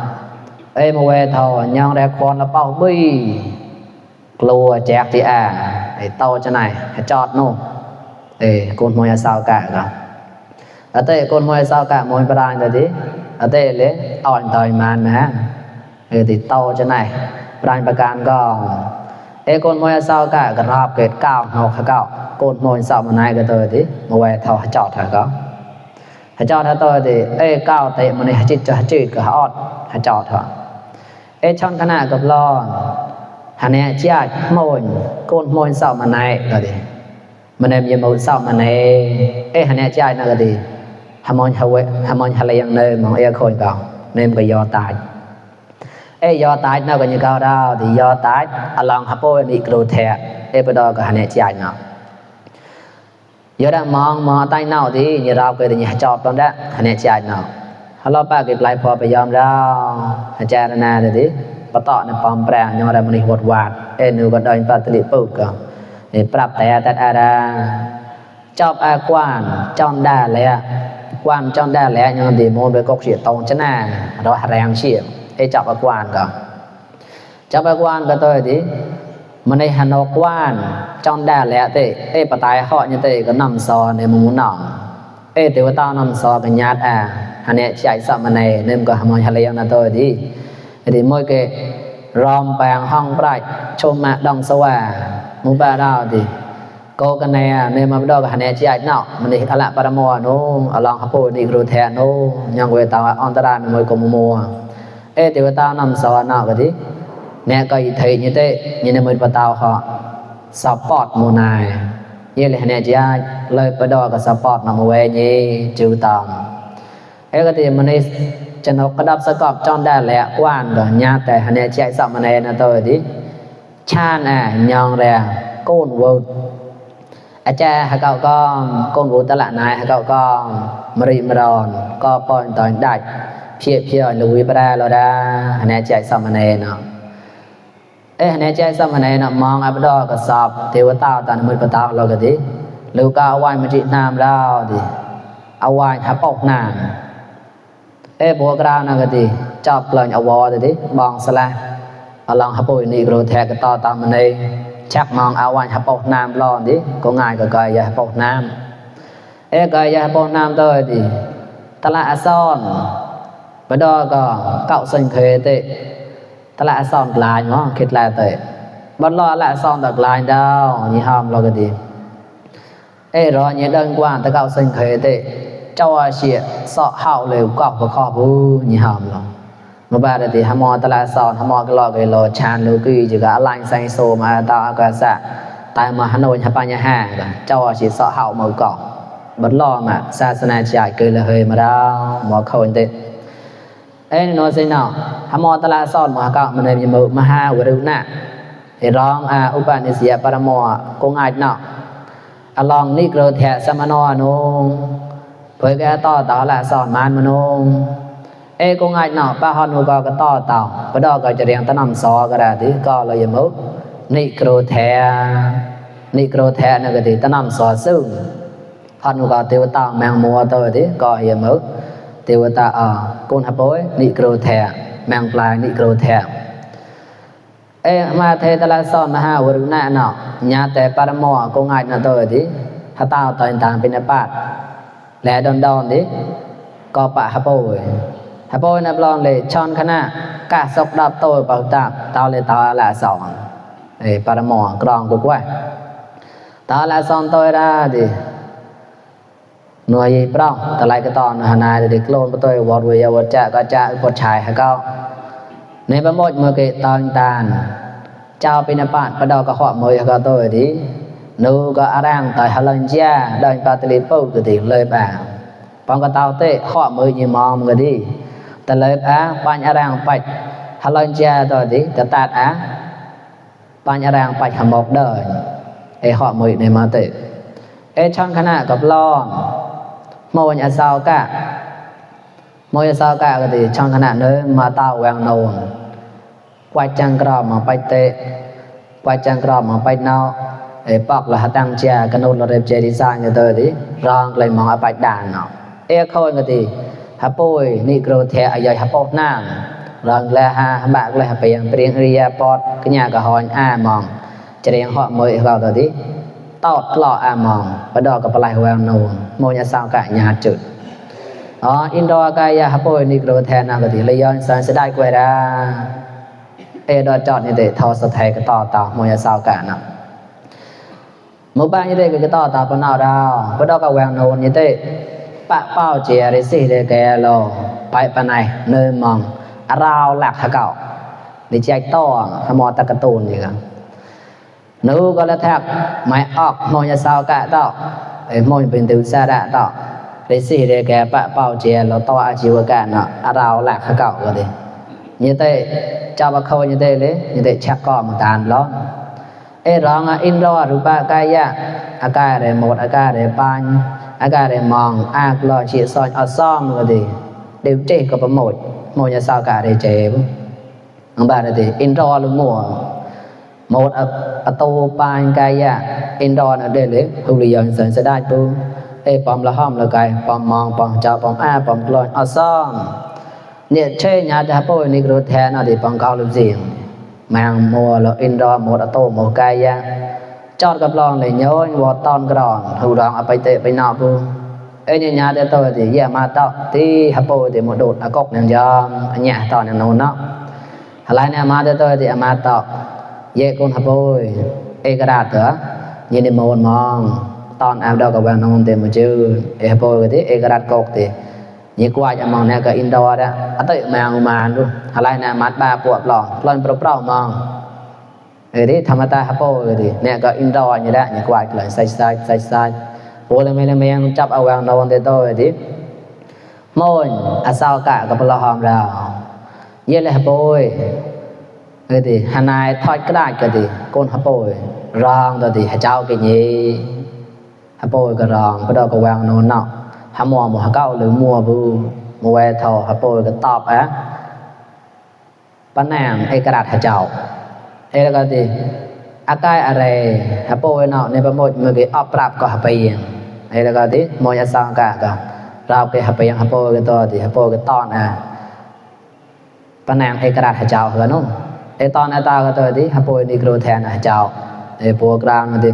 มาเวทยังแรกคอนละเป้าบี้กลัวแจกที่โตจะไหนจอดโน่โกนโมยอสาวกะก็เต้โกนโมยอสาวกะโมยประดานแต่ดิเต้เลยอ่อนต่อยมันนะติดโตจะไหนประดานประการก็โกนโมยอสาวกะกระราบเกตก้าวนอกเก้าโกนโมยสาวมันไหนก็ตัวดิมาเวทจอดก็จอดตัวดิก้าวเตะมันในจิตจะจิตก็อดจอดช่องขนาดกับล้อหันเนี่ยเจ้าโมยโกนโมยสาวมันไหนก็ดิมันเนี่ยยังโมยสาวมันไหนหันเนี่ยเจ้านั่นก็ดีฮามอนฮาเลยังเนยมองคนก็เนมก็ยอตายยอตายน่าก็ยังก้าวดาวดิยอตายอลังฮับโป้นี่กรูแทไปดอก็หันเนี่ยเจ้าเนาะยอดมองใต้เนาดินี่เราเคยได้ยินจอบตอนนั้นหันเนี่ยเจ้าเนาะ เราปากิบไลพอไปยอมเราอาจารย์นาดิปะตอในปอมแปรยอมได้มณีวดวาดนูก็ดอยปาตลิปุกก็ปรับแต่ตัดอาดาจอบอากวานจอนได้แล้วกวานจอนได้แล้วยังดีโมโดยกกเสียตรงชนะเราแรงเสียจอบอากวานก็จอบอากวานก็ตัวดิมันในฮันอกวานจอนได้แล้วปะตายเหาะยังก็นำซอในมุมหนองเทวตานำซอกันญาติอันนี้ใจสัมมันในเนิ่มก็หมอยทะเลนะตัวดิมวยเกรอมแปลงห้องปลายชมมาดองสว่ามุบาดาวดิโกกันในเนมาดอกหันใจเนาะมันนี่อะละปรโมโนอลองขโปนี่กรูแทโนยังเวตาอันตรายมวยกมมัวเทวตานำซอเนาะก็ดิเนี่ยก็อีไทยนี่เตนี่ในมือปะตาวเขาซัพพอร์ตโมนายเยเลยหันใจเลยไปดอกกับซัพพอร์ตนำเวนี่จูตามก็ที่มันนี่จะนกกระดับสกอบจอนได้แหละกว้านก็ญาแต่หันใจสัมมันนะตัวดิชาญยองแรงโกนวูดอาจารย์เขาก็โกนวูดตละนายเขาก็มริมรอนก็ปอนตอนได้เพียลุยไปได้เราได้หันใจสัมมันเนาะหันใจสัมมันนะมองอับดอก็สอบเทวตาตานมือปะตาเราก็ดิลูกก็เอาไว้มาจินามเราดิเอาไว้ทับออกนามบัวกราวนักติจอบกลอนอวอดิบองสละอลองฮับปุยนี่กรูแทกต่อตามมันเลยชักมองเอาวันฮับปอกน้ำรอนดิก็ง่ายก็กายยาฮับปอกน้ำกายยาฮับปอกน้ำตัวดิตะละอซ้อนบดอก็เก่าสังเคเตตะละอซ้อนกลายมั้งคิดลายเตบดรอละซ้อนตะกลายดาวนี่ห้ามเราก็ดีรอเนี่ยเดินกว่าตะเก่าสังเคเตเจ้าเสียสอเห่าเลยก็ขอบูนี่หามเราเมื่อบ่ายที่ฮามอตลาดสอนฮามอก็รอกันรอชานลูกีจะก็อะไรไซโซมาตาก็สะตายมาฮันโนนฮัปปัญญาห้าเจ้าเสียสอเห่ามือก่อบัดล้อมาศาสนาจ่ายเกินเลยมาแล้วหมอเขาเด็ดโนเซนฮามอตลาดสอนมาก็มันเลยมือมหาวรุณะร้องอุปนิสัยปรโมกงอาจเนาะลองนิโกรแทสมโนโนเผยแก่ต่อละสอนมานมโนก็ง่ายเนาะป้าฮอนก็ต่อเต่าปะดอกก็จะเรียงตะนำซอก็ได้ที่ก็เลยมุกนิโกรแทนั่นก็ที่ตะนำซอซึ่งฮอนก็เทวตาแมงมัวตัวที่ก็เหี่ยมุกเทวตากุนฮับโอยนิโกรแทแมงปลายนิโกรแทมาเทตละสอนมหาวรุณะเนาะญาแต่ปรโมก็ง่ายเนาะตัวที่ถ้าตาตอนต่างเป็นปาดและดอนดิก็ปะฮับโอยนับลองเลยชอนคณะกะสกดับโตเป่าตับตาเลยตาละสอนปรโมกรองกุกไว้ตาละสอนโตได้ดิหน่วยเปล่าแต่ไรก็ตอนหานายเด็กโลนก็ตัววอดเวียวจะก็จะปวดชายให้เขาในประโมทเมื่อกี้ตอนตาลเจ้าเป็นปาดประดอกก็ขอมวยก็ตัวดินูก็อาร่างต่อยฮัลลันเจียเดินปาตลิปูก็ติเลยป่าปองก็เตาเตะขอมวยยี่มอมก็ดีแต่เลยปัญญาแรงไปฮัลโหลเจ้าตัวดิแต่ตัดปัญญาแรงไปหำบอกเดินหอมือในมาติช่างขนาดกับล้อนมวยอาสาวกะก็ดิช่างขนาดเนื้อมาเต้าแหวงโนนควายจังกรอบมาไปเตะควายจังกรอบมาไปเนาปอกละตั้งเจ้ากระโดดระเบิดเจดีซ่าเงี้ยตัวดิรองเลยมองไปด่านเนาะเขาก็ดิฮับปุยนี่กรูเทอายฮับปอกน้ำรังเลหาบากเลยเปลี่ยนเรียปอดขยะกระหอนมองจะเรียงเหาะมือเราตัวที่ตอดหล่อมองประดอกกับปลายแววนูนโมยสาวกะญาจุดอินโดกายฮับปุยนี่กรูเทน่าก็ดีเลยย้อนสันจะได้กว่าดอจอดนี่เดทอสไทยก็ต่อโมยสาวกะนะหมู่บ้านนี่เดก็ต่อปนเอาดาวประดอกกับแววนูนนี่เดปะเป้าเจียริสิเดแกโลไปปะไหนเนินมองราวหลักขะเก่าดิใจต่อขมอตะกระตูนอยู่กันนูก็ละแทบไม่ออกโมยสาวกะต่อโมยเป็นติวซาดะต่อริสิเดแกปะเป้าเจียเราต่ออาชีวกะเนาะราวหลักขะเก่าก็ดินี่เตเจ้าบักเขานี่เตเลยนี่เตชักก็มาตานร้อนร้องอินโดรูปะกายะอาการเรหมดอาการเรปัญอาการเรมองอากลอชีซอนอซ้อมก็ดี đều chế có bấm một nhà sao cả để chế ông bà thì indoor luôn một tô pan cái indoor ở đây lấy hữu lý dân sẽ đai tu bom là hòm là cái bom mong bom chào bom bom lôi xong nhiệt chế nhà đã bôi ní rồi thế nào thì bom cao luôn gì mang mua là indoor một tô một cái chọnกับลองเลยย้อนวอตอนกรอนหูรองเอาไปเตะไปนอกปูญาติตัวที่แย่มาต่อที่ฮับโปที่หมดโดดกกยังยอมญาตอนนั้นเนาะอะไรเนี่ยมาตัวที่มาต่อแย่คนฮับโปกระดาษเถอะยินดีมองมองตอนเอาดอกกับแวงน้องเต็มมือชื่อฮับโปที่กระดาษกกที่ยิ่งกว่าจะมองเนี่ยก็อินดอร์เนี่ยอัตย์แมงมาดูอะไรเนี่ยมัดบาปวดหลอกลอยเปล่ามองดิธรรมตาฮับโปดิเนี่ยก็อินดอร์อย่างนี้ยิ่งกว่าเลยใส่โอ้เลยไม่ยังจับเอาแวงนอนเตโต้ดิโมนอาสาวกะกับเราหอมเราเยอะเลยฮับโปดิฮานายทอดกระดาษก็ดิก้นฮับโปรองตัวดิเจ้ากี่ยี่ฮับโปก็รองก็ดอกกับแวงนอนเนาะฮัมมัวเก้าหรือมัวบูมัวทอฮับโปก็ตอบปัญหากระดาษเจ้าแล้วก็ดิอากายอะไรฮับโปเนาะในประโมทมือกี่อัปรับก็ฮับไปยังแล้วก็ดิโมยาสังกะก็เราเกี่ยฮับไปยังฮับโปก็ตัวดิฮับโปก็ตอนปัญหากระดาษเจ้าเหรอนุ่มตอนตาก็ตัวดิฮับโปนี่กรูแทนเจ้าโปกลางดิ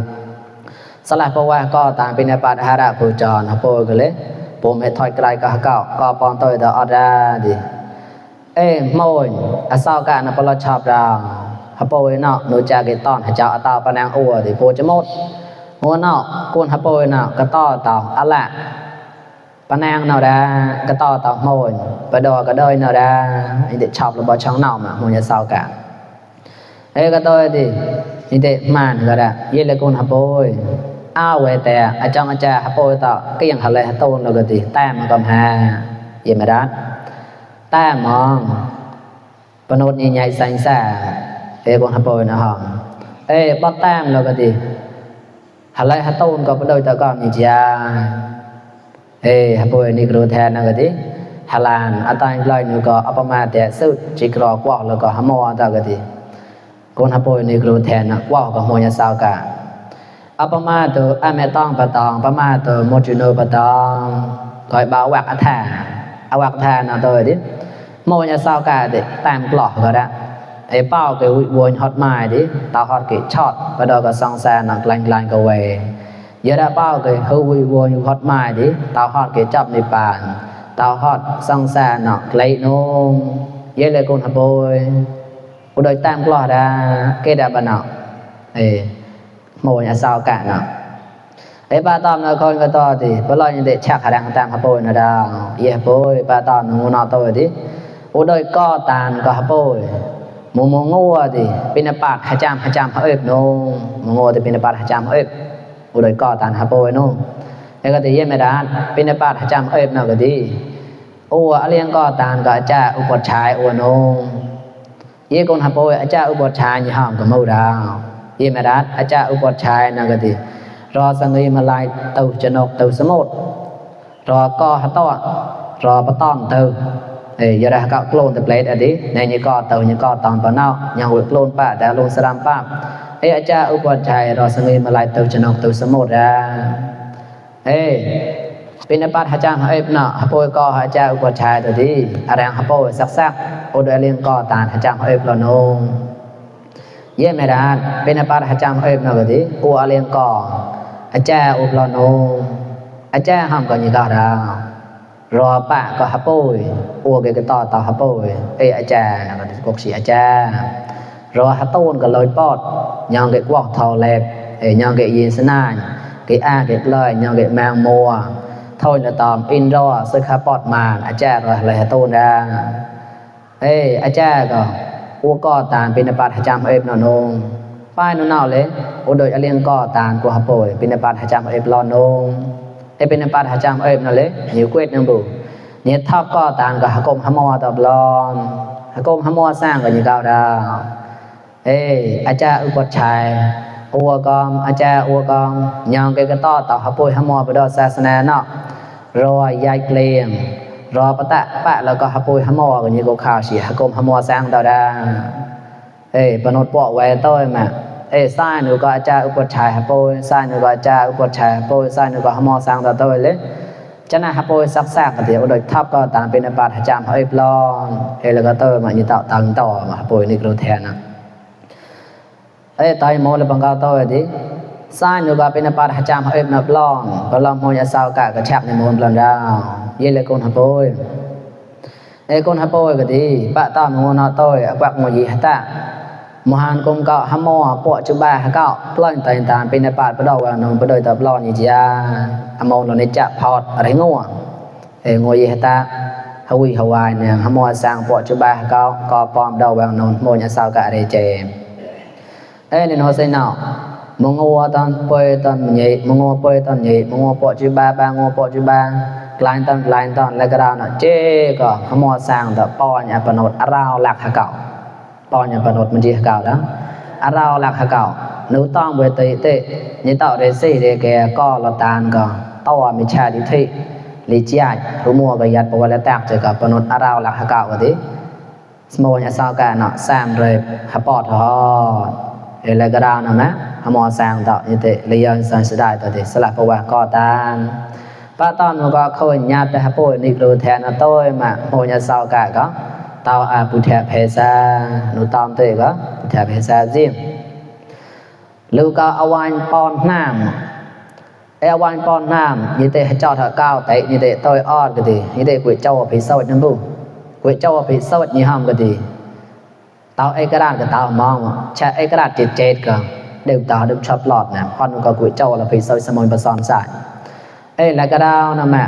สลับเพราะว่าก็ตามเป็นปาฐาระผู้จรฮับโปก็เลยโปไม่ถอยไกลก็เก่าก็ปอนตัวเดออดาดิโมยอาสาวกะนะปลอดชอบเราฮับโปเนาะหนูจากตอนเจ้าตาปนางอัวดิโปจะหมดหัวเนาะกูนฮับโปเนาะก็ต่อต่ออะละปนางเนาะดาก็ต่อต่อโมยไปดอก็เดยเนาะดาไอ้เด็กชอบระบช่องเนาะมาหัวจะสาวกะก็ตัวดิไอ้เด็กมันก็ได้เยเลยกูนฮับโปอ้าวเวแต่อาจารย์ฮับโปต่อก็ยังทะเลโตนแล้วก็ดิแต้มก็มาเยี่ยมได้แต้มมองปนดใหญ่ๆแสงคนฮับโปนะฮะบัดแต้มแล้วก็ดิฮัลไลฮัตตูนก็ไปโดยตะกอนนี่จ้าฮับโปนี่กรูแทนนะก็ดิฮัลลานอัตตาลอยนี่ก็อัปมาแต่สุดจิกรอกว่าแล้วก็ฮัมมัวตะก็ดิคนฮับโปนี่กรูแทนนะว่าก็โมยาสาวกะอัปมาตัวอเมตองปะตองปะมาตัวโมจูโนปะตองก็บ่าววักอัฐาอวักทานะตัวดิโมยาสาวกะดิตามกลอกก็ได้เป้าcáiวนhot mai đi tao hot cái chót và đó có song xa nó lanh cái về giờ đã bao cái hưuวนhot mai đi tao hot cái chắpในป่านtao hot song xa nó lấy nôm giờ lại con hấp bôiกูโดยตามกลอดcái đã bạn nào mồi nhà sao cả nào ba tôm nó con cái to thì có lo như để chắc khả năng tam hấp bôi nó đâu ye bôi ba tôm nó ngon tôi điกูโดยก็ตานก็hấp bôiโมโง่ดิเป็นปากหะจามโนโมโง่ดิเป็นปากหะจามอุดยก่อตานฮะโปโนแล้วก็ติเยไม่ได้เป็นปากหะจามเนาะก็ดีโออะเลียงก่อตานก็อาจารย์อุปชายโอโนเยคนฮะโปอาจารย์อุปชายนี่ห้ามก็มูดาวเยไม่ได้อาจารย์อุปชายนะก็ดีรอสังเกตมาลายเตาจนกเตาสมุทรรอก่อฮะต้อรอปะต้อมเตาgiờ ra các clone template ở đi này như có tàu như có tòn vào nào nhà hội clone pa đã luôn salam pa acha upan chai rồi sang mà lại tàu chân tàu số 1 raเป็นปัดหาจางเนาะฮะโปยก็หาจาอุปชัยตัวดีอะไรฮะโปยซักโอเดเลียงก็ตานหาจางลโนเย่ไม่ได้เป็นปัดหาจางเนาะก็ดีโอเลียงก็อาจารย์อุปลโนอาจารย์ห้ามก็ยิ่งก็ได้รอปะก็ฮับโปยโอเกก็ต่อฮับโปยอาจารย์นะก็กกสีอาจารย์รอฮัตต้นก็ลอยปอดยังเกกวอกทอแลบยังเกยินสนานเกอาเกเลยยังเกแมงมัวthôi là tòm in ro sơ khá bọt mànอาจารย์อะไรฮัตต้นได้อาจารย์ก็โอก็ตานเป็นปัดหจำนนงป้ายนนเลยโอโดยอเลียงก็ตานกูฮับโปยเป็นปัดหจำลอนงเป็นปัดหจำนั่นเลยนิ้วเกวดนั่งบุเนี่ยทับก็ตานก็หกมหมอตอบลอนหกมหมอสร้างก็ยิ่งก้าวดาวอาจารย์อุปชัยอัวกอมอาจารย์อัวกอมยังเกก็ต่อฮับโปยหมอไปดอศาสนาเนาะรอยยายเกลียง รอปะตะปะแล้วก็หะปุยหะมอก็นี่ก็ข่าวสิหะกมหะมอสร้างตาดาปนดปอไว้ต้อยมาซ้ายหนูก็อาจารย์อุปชัยหะปุยซ้ายหนูก็อาจารย์อุปชัยหะปุยซ้ายหนูก็หะมอสร้างตาต้อยเลยจะน่ะหะปุยซักๆก็เดี๋ยวโดยทับก็ตามเป็นบาทหะจามเฮาปลอนแล้วก็ต้อยมานี่ต่อตังต่อมาหะปุยนี่ก็แทนนะตายโมle bangka taw di sai nu ga pin pa hacham ha ep na plon balam mo ya saw ka chak ni mon plan ra ye le kon ha poi kon ha poi ga di pa ta mo na toy akwak mo yi ta mo han kom ka ha mo po chu ba ha ka plon tai ta pin pa pa daw wa no pa doi ta plon ni ja amo lo ni cha photอะไรงัวngo yi ta ha wi ha wai ne ha mo sang po chu ba ha ka ko pom daw wa no mo ya saw ka re che nên họ sẽ nào mong ngô tan bơi tan nhị mong ngô bơi tan nhị mong ngô bỏ chữ ba ngô bỏ chữ ba lại tan lại cái đó nó chê có họ mua sang đó po nhà bần hột rau lạc hà cẩu po nhà bần hột mình chỉ cẩu đó rau lạc hà cẩu nếu tông về tệ như tạo để xây để kẻ co là tàn có to mình cha đi thị lý chạy họ mua cái giặt bỏ lại tạc chỉ có bần hột rau lạc hà cẩu cái small nhà sao cả nó sang rồi hà bọt họแล้วก็ดาวนะหมอสร้างต่อนี่เตเรียนสันสุดได้ต่อเตสลับประวัติก่อตานป้าตอนมันก็เข้าญาติฮะป่วยนี่รู้แทนนะต้อยมาโหญาเศร้ากะก็ตาวอาปุถะเพซาหนูตอมเตก็ปุถะเพซาจิมลูกก็อวานปอนน้ำอวานปอนน้ำนี่เตเจ้าถ้าก้าวเตนี่เตต้อยออดก็ดีนี่เตก๋วยเจ้าพิเศษนั่นบุก๋วยเจ้าพิเศษนี่ห้ามก็ดีtao ai cái đàn cái tao mong cha ai cái đàn chết cơ đều tao được chop lọt nè con có củi châu là phải soi xem mồi son sải là cái đao nè mẹ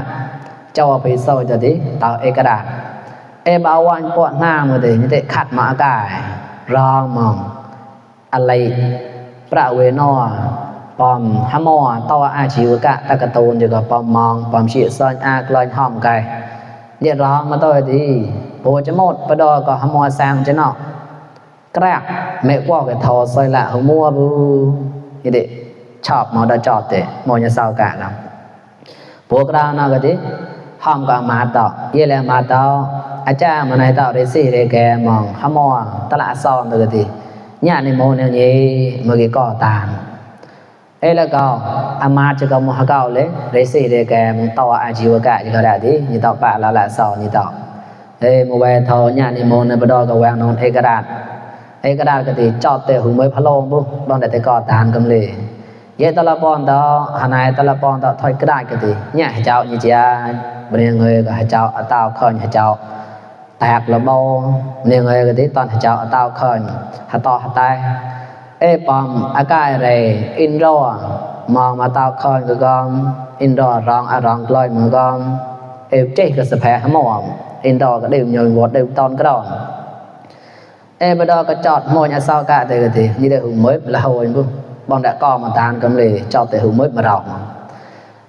châu phải soi cho tí tao ai cái đàn bao anh bọn nam rồi thì như thế khát mã cải rong mongอะไรประเวนอปอมหะมอตออาชีวกะตะกะตูนอยู่กับปอมมองปอมฉีซอนอากลอยหอมไก่เรียกร้องมาตัวดีโปจะหมดปะดอก็หะมอสร้างจะเนาะกระแม่กว่าcái thò xoay lại hông mua bu như vậy chọc mà đã chọt thế mua nhà sao cả lắm bố cái nào cái gì hòm cả mà tao ye là mà tao cha mà này tao để xì để kè mong hâm mò ta lại son được cái gì nhà này mua này gì mà cái cỏ tàn là cỏ mà chỉ có một hạt cỏ lấy để xì để kè mong tao chịu cả chỉ có đại tí như tao bạn là lại son như tao mua về thò nhà này mua này bắt đầu cái quang non cái đàn cái đàn cái thì chọt để hùng mới phá lông bu bọn để cỏ tàn cầm lì vậy ta là bọn đó hà này ta là bọn đó thôi cái đàn cái thì nhẹ cháu như chị bên người cái cháu tao khơi cháu tạc là bao nên người cái tí toàn cháu tao khơi hà to hà tay bọn cái này in rồi mong mà tao khơi cái con in rồi rong lôi mà con chết cái sập hè hả mồm in rồi cái đều nhồi vọt đều toàn cái đòn bây giờ cái chọt mồi nhà sao cả thì như thế hùng mới là hồi bọn đã co mà tàn cầm lì chọt thì hùng mới mà rộng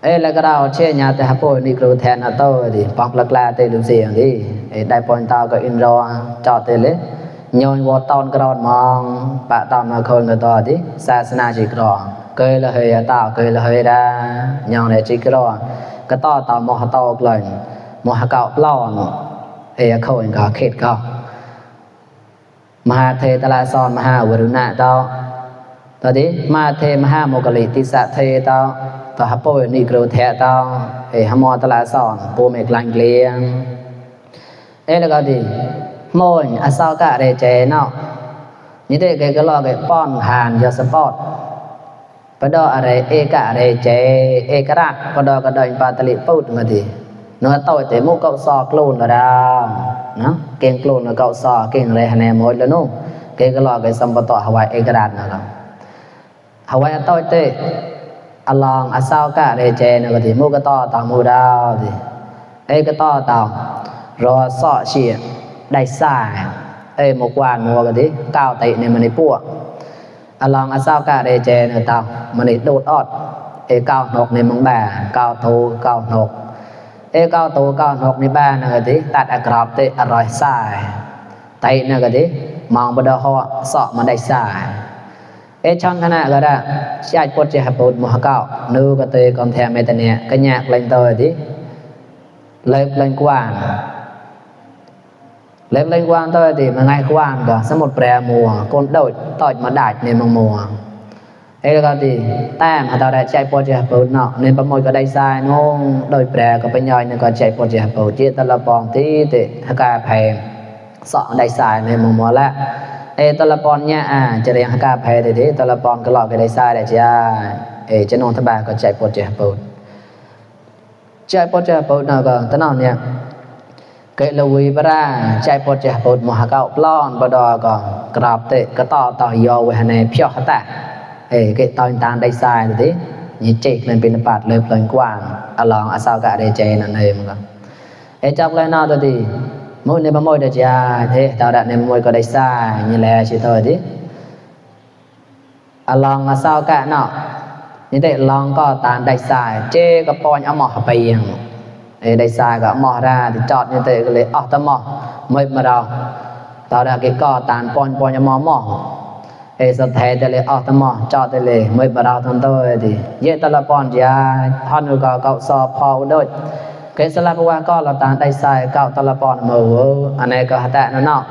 là cái đầu trên nhà thì hấp bồi đi kêu thèn ở tôi thì bọc lạc la thì được gì đi đại bọn tao có in ra chọt thì lấy nhồi vọt toàn cái đòn mong bạn tao mà khơi người to thì xa xa chỉ cái cây là hơi tao cây là hơi ra nhon này chỉ cái to tao một hạt to lần một hạt cạo lon khơi cả khét cảมหาเทตลาซอนมหาวรุณะตอตอนี้มหาเทมหาโมกลิติสะเทตอตอหะโปนิโกรเทตอหะมอตลาซอนปูเมกลังเกลียงแล้วก็ดิโมนอสาวกะเรเจเนาะนี่เตเกก็รอเกป้อนหานยอสปอร์ตปะดออะไรเอกะเรเจเอกราชปะดอกระดอยปาตลิปุดมาดิเนื้อต่อยแต่มุกเกาซอกลูนละดาวนะเก่งกลูนละเกาซอเก่งอะไรหะแนมหมดแล้วนู่นเกก็รอเกสัมปตะหวายเอกราชนะครับหวายต่อยเตอลองอสาวกะเรเจนะก็ดิมุกก็ต่อตามมูดาวดิก็ต่อตามรอซอเชียได้สายหมกวานมัวก็ดิก้าวเตะในมันในปั่วอลองอสาวกะเรเจนะตามมันในโดดออดก้าวนกในมังแบก้าวโตก้าวนกก้าวโตก้าวนกในบ้านนะก็ดิตัดอากราบเตะอร่อยสายเตะนะก็ดิมองบดหัวสอมันได้สายช่องขณะก็ได้ใช้ปดเจหับปดมหาเก้านูก็เตะกองแทนเมตเนียก็แยกเล่นตัวดิ lên quan lên quan thôi thì mà ngay quan cả sẽ một bè mùa con đội tỏi mà đại nên mong mùa ấy là thì ta mà tao đã chạy po chạy bộ nọ nên bấm môi có đây sai nó đôi bè có bên nhau nên có chạy po chạy bộ chia ta là bòn tí thì cả phải sợ đây sai nên mong mùa lá ấy ta là bòn nha chỉ để cả phải thì ta là bòn cái lọ cái đây sai để chứ cho nó thằng bà có chạy po chạy bộ nào có tao nào nha cái lùi ra chạy po chạy bộ mà cậu plon bắt đầu có grab tệ cái to yo về này phiêu ta cái tao tàn đây sai rồi như chết nên bên bạt lên lên quang along sao cả đây chơi là này mà trong lên nào thì mỗi nơi mỗi để thế tao đặt nên mỗi có đây sai như là chỉ thôi tí along sao cả nọ như thế long có tàn đây sai chê có pon ở mỏ bìa đây sai có mỏ ra thì chọn như thế cái lấy tao mỏ mới mà đâu tao đã cái co tàn pon ở mỏสัตย์แต่เลยตมอจอดเลยไม่บราวทันตัวดิเยตละปอนยาฮอนก็เกาสอบพอด้วยเกสลาบว่าก็เราตานได้ใส่เกาตละปอนมืออันนี้ก็หัดแต่นั่นเนาะ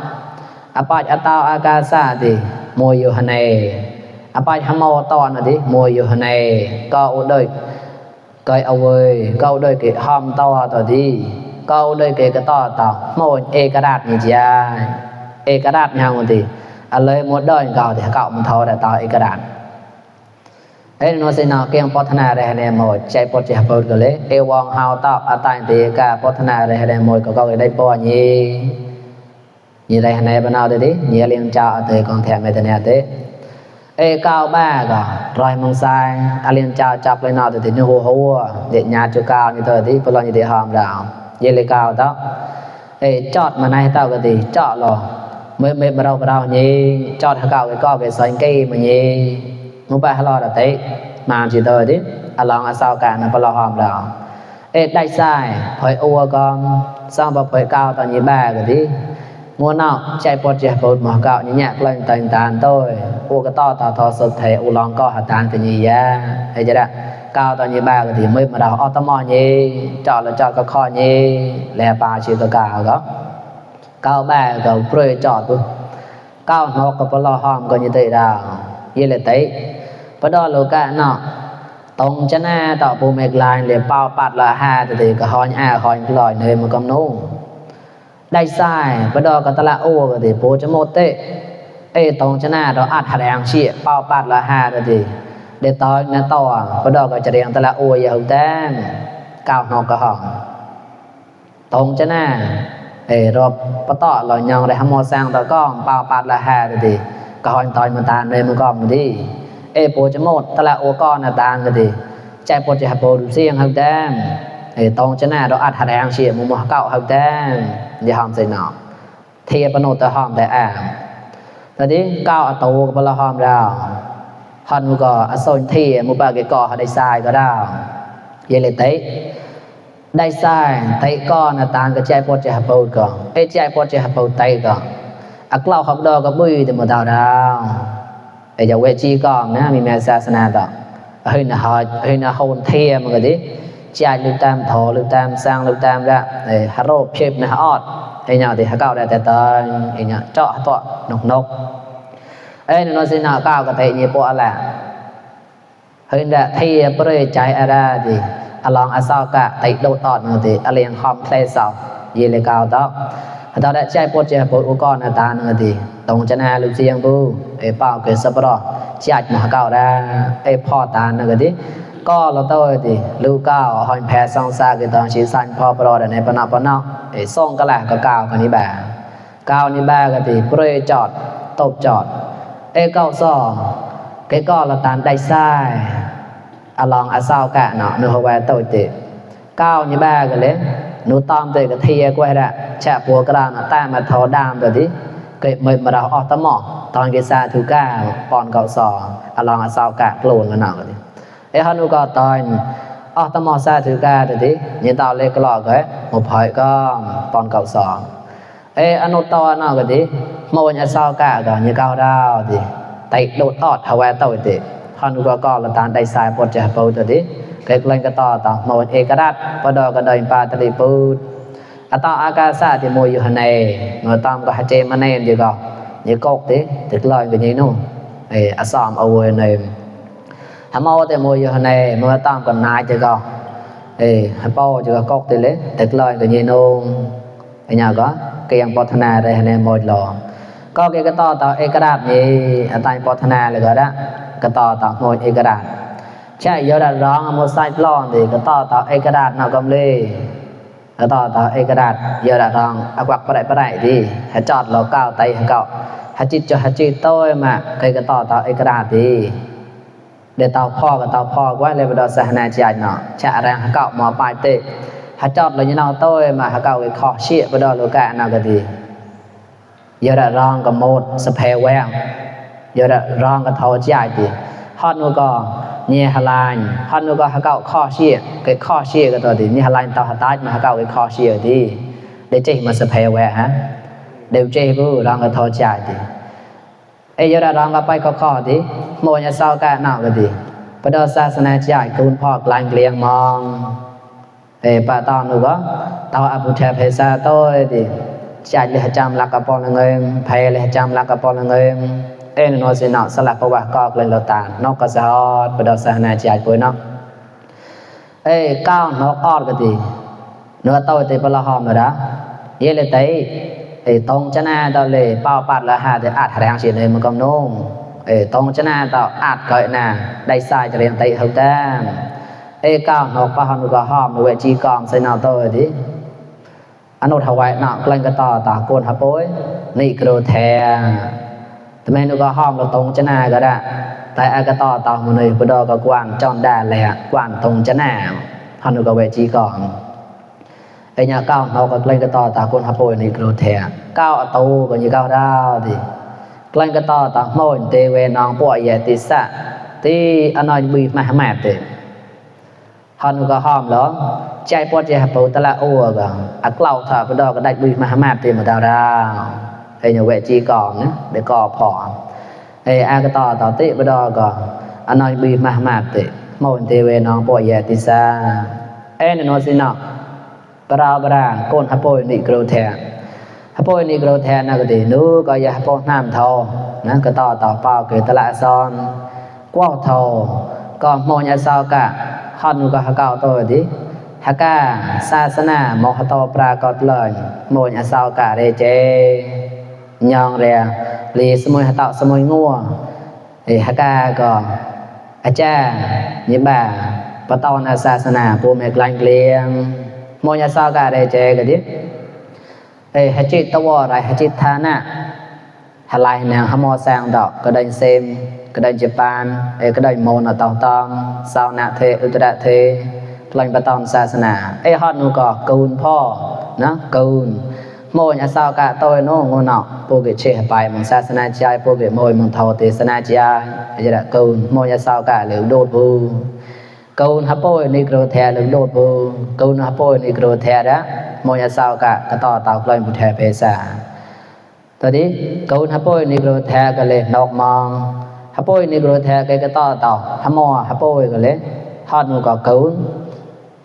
อปาจอตาวอากาศดิมวยอยู่หันเออปาจหมอตอนดิมวยอยู่หันเอก็ด้วยก็เอาไว้ก็ด้วยเกหอมต่อดิก็ด้วยเกก็ต่อมวยเอกราชนี่จ้าเอกราชยังดิเลยหมดด้อยเก่าแต่เก่ามันเท่าแต่ต่ออีกกระดานโนเซนาเกียงพัฒนาแรงหมดใจปดใจปดกันเลยวองเฮาตอบตายตีกาพัฒนาแรงหมดก็ได้ปอยี่ได้ในบ้านเราดิยี่เลี้ยงเจ้าเตยกองแถมไม่แต่เนี่ยเตเก้าบ้าก็รอยมังไซเลี้ยงเจ้าจับเลยนอติดหัวเด็ดญาติเก้านี่เตยดิพลอยยี่หอมดาวยี่เลยเก้าต่อจอดมาในเต้าก็ดีจอดรอmới mà đâu nhỉ cho thằng cậu cái co cái xoay cây mà nhỉ muốn ba lo là thế mà chỉ tôi đi lòng sao cả nó lo hòm đâu đại sai phải ua con xong và phải cao tao như ba cái đi muốn nào chạy bột chạy bột mà cậu như nhạc lên tàn tàn tôi ua cái to sụt thể ua lòng co hạt tàn cái gì ya thấy chưa đã cao tao như ba cái thì mới mà đâu automo nhỉ chọn là chọn cái kho nhỉ lẹ ba chỉ tôi cao đó cao ba cầu prey chọt cao nó có bao lo hòm có như thế nào như là thế bắt đầu lô cả nọ tông chân a tạo bộ mệt lại để bao bạt là ha thì cả hòn hòn lòi nơi mà cầm nô đây sai bắt đầu cả ta là ô thì bố cho một tệ tông chân a đó ạt hạt hàng chị bao bạt là ha thì để tao nó to bắt đầu cả chỉ ta là ô giờ hậu tan cao nó cả hòn tông chân aรอบปะตอลอยยังได้หมอสร้างตะก้องเปล่าปาดละแห่ดิก็หอยตอยมันตาเลยมันก็มันดิโปจะหมดตะละโอก้อนตาก็ดิใจโปจะโปดูเสียงหักแดมตองจะหน้าเราอัดหาแดงเฉียบมุมเก่าหักแดมอย่าหอมใส่หนอเทียปนตะหอมแต่ตอนนี้เก้าตัวก็ละหอมดาวหันมันก็อสนเทียมุปะเกก่อได้ทรายก็ดาวเยเลเตได้ใส่ไตก้อนตางก็ใจปวดใจหับปวดก่อนใจปวดใจหับปวดไตก่อนกล่าวขับดอกกับมือแต่หมดดาวจะเวจีก่อนนะมีแม่ศาสนาต่อน่าโหนเทียมกันดิใจลึกตามถอลึกตามสร้างลึกตามละฮาโรเพียบนะออดเนี่ยที่เขาได้แต่ตอนเนี่ยเจาะตัวนกนสินาก้าวกับไตเนี่ยปวดอะไรน่ะเทียบเลยใจอะไรดิลองsao cả tay đầu tọt nữa thì liền hòm play sao gì là cao đó tao đã chạy bột của con là ta nữa thì tổng chân a lưu riêng bu bao cái sập đó chạy mà cao ra pho ta nữa thì có là tôi thì lưu cao hòn phe song xa cái tao chỉ xanh pho pro để này pano song cái là có cao cái ní ba cái thì pre chọt tộp chọt cao so cái con là tàn đầy sai lòng sao cả nọ nó hoa tôi thì cao như ba cái đấy nó tóm tới cái thìa quay ra chạ bùa cái nào ta mà thò đam rồi đi cái mình mà đào tấm mỏ toàn cái xa thứ ca còn cậu sò lòng sao cả lồn cái nào đấy hắn có toàn tấm mỏ xa thứ ca rồi đi như tao lên cái lọ cái một hỏi có còn cậu sò anh nó to nào cái đi mồi nhà sao cả cả như cao đào thì tay đột hoa tôi thì hắnก็ละตานได้สายปวดจะปวดดิ cái lên cái to tao một ê cái đắt bắt đầu cái đời ba tali bút à tao akasa thì mùiอยู่này người tam có hai chém anh em gì còn như cột thế tức lời cái gì nó ê à xóm ở ngoài này hàm mò thì mùiอยู่này người tam còn nai chứ còn ê hàm bao chứ cột thế lấy tức lời cái gì nó cái nhà có cái yang bọt na đây này mồi lò có cái to tao ê cái đắt gì à tay bọt na là cái đó cái to tao mồi ê cái đắt chạy vô đặt rong một sai lon thì cái to tao ê cái đắt nào cầm lê cái to tao ê cái đắt vô đặt rong à quạt bả đại đi hãy chọt lò cao tay hãy cậu hãy chít tôi mà cái to tao ê cái đắt đi để tao pho quá lên vào đó sẽ này chạy nó chạy ra hãy cậu mò bài tệ hãy chọt là như nào tôi mà hãy cậu cái khó xịa vào đó lò cả nào cái gì vô đặt rong có một sập heo quẹo vô đặt rong cái thầu chạy thì hot nó có nhẹ hà lan hot nó có hả cậu kho xịa cái kho xịa cáiตัวthì nhẹ hà lan tao hả tái mà hả cậu cái kho xịa thì để chơi mà sập heo quẹo hả đều chơi với rong cái thầu chạy thì ấy giờ rong cái bay kho thì mua nhà sau cả nào cái gì bắt đầu sa sanh chạy cuốn phọc lanh liêng mong ấy bà tao nó có tao abu chè phê sa tôi thì chạy lên trăm lạc cái bọn người phê lên trăm lạc cái bọn ngườiเอนโนสินะสลักประวัติก็เลยเราตานนกกระสอดประดาสนาใจป่วยเนาะก้าวนกออดก็ดีเนื้อโตติปละหอมเลยนะเยเลยไตรงชนะตอเลยเป้าปัดละหาแต่อาจแรงสิเลยมันก็นุ่งตรงชนะตออาจเกิดน่ะได้สายจะเรียนไตเฮาแต้มก้าวนกปะหอมก็หอมด้วยจีกองใส่นาโตดิอนุทวายเนาะกลั่นก็ต่อตาโกนหะป่วยนี่กระโดดแททำไมนึกว่าห้อมเราตรงจะหน้าก็ได้แต่อากาต่อมาเลยพอดอก็กว้างจอนได้เลยกว้างตรงจะหน้าพันนึกว่าเวจีก่อนเนี่ยก้าวเราก็เล่นก็ต่อตาคนฮับโอยนี่กระโดดแทก้าวอัตโตก็ยี่ก้าวดาวดิเล่นก็ต่อตาโม่เตเวนองป่วยใหญ่ติสะที่อนอยบีมาแมบเตพันนึกว่าห้อมแล้วใจปวดใจฮับโอยตะละโอ้ก็อักเล่าถ้าพอดอก็ได้บีมาแมบเตมาดาวเนี่ยเวจีก่อนนะเดี๋ยวก็พออากาต่อติบดอก็อนอยบีมาติโมนเตเวนองป่วยใหญ่ติซาเนี่ยโนสินะปราโกนฮับโอยนิโกรแทฮับโอยนิโกรแทนะก็ดีนู้ก็อย่าฮับโอยน้ำทอนะก็ต่อเป้าเกิดตละซอนกว้าวทอก็โมยาซาวกะฮอนก็ฮักเก่าตัวดิฮักกะศาสนาโมหะโตปรากฏเลยโมยาซาวกะเรเจยองเรียลีสมุยหะเตาสมุยงัวฮักกะก็อาจารย์ยิบ่าปะตอนศาสนาปูเมกลังเลียงโมยาซาวกะเรเจก็ดิหะจิตตะวอไรหะจิตฐานะหะลายแนวหะมอแซงดอกก็ได้เซมก็ได้ญี่ปุ่นก็ได้โมนะตองตองซาวนะเทอุตระเทกลังปะตอนศาสนาฮอดนูก็กูนพ่อนะกูนโมยอาสาวกะโตยโนงนอปูเกเชไปมังศาสนาใจปูเกโมยมังทอเตสนาใจจะได้กูนโมยอาสาวกะหรือโดดปูกูนฮับโปยนิโกรแทหรือโดดปูกูนฮับโปยนิโกรแทนะโมยอาสาวกะก็ต่อเต่ากลอยบุแทเปซาตอนนี้กูนฮับโปยนิโกรแทก็เลยนอกมองฮับโปยนิโกรแทก็ต่อเต่าฮัมมอฮับโปยก็เลยฮอดนูก็กูน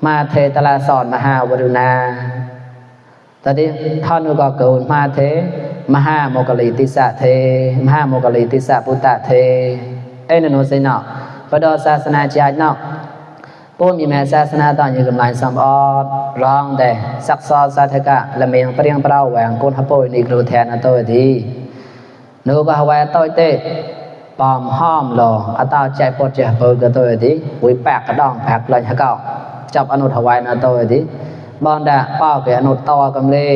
มาเทตลาสอนมหาวรุณาตอนนี้ท่านก็เกิดมาเทมหาโมกลิติสะเทมหาโมกลิติสะพุตตะเทนโนสินะพระดอศาสนาใจเนาะผู้มีแม่ศาสนาตอนอยู่กำลังสมอดร้องแต่ซักซอสาธกะละเมียงเปรียงเปล่าแหวงคนฮับโปยนิโกรแทนตัวดีนูก็หวายตัวเตปอมห้อมหล่ออัตราใจปวดใจเปิดตัวดีวิแปกกระดองแปกเลยฮะเก่าจับอนุทวายนะตัวดีบอนดาเป้าแกอนุตตอกำเล่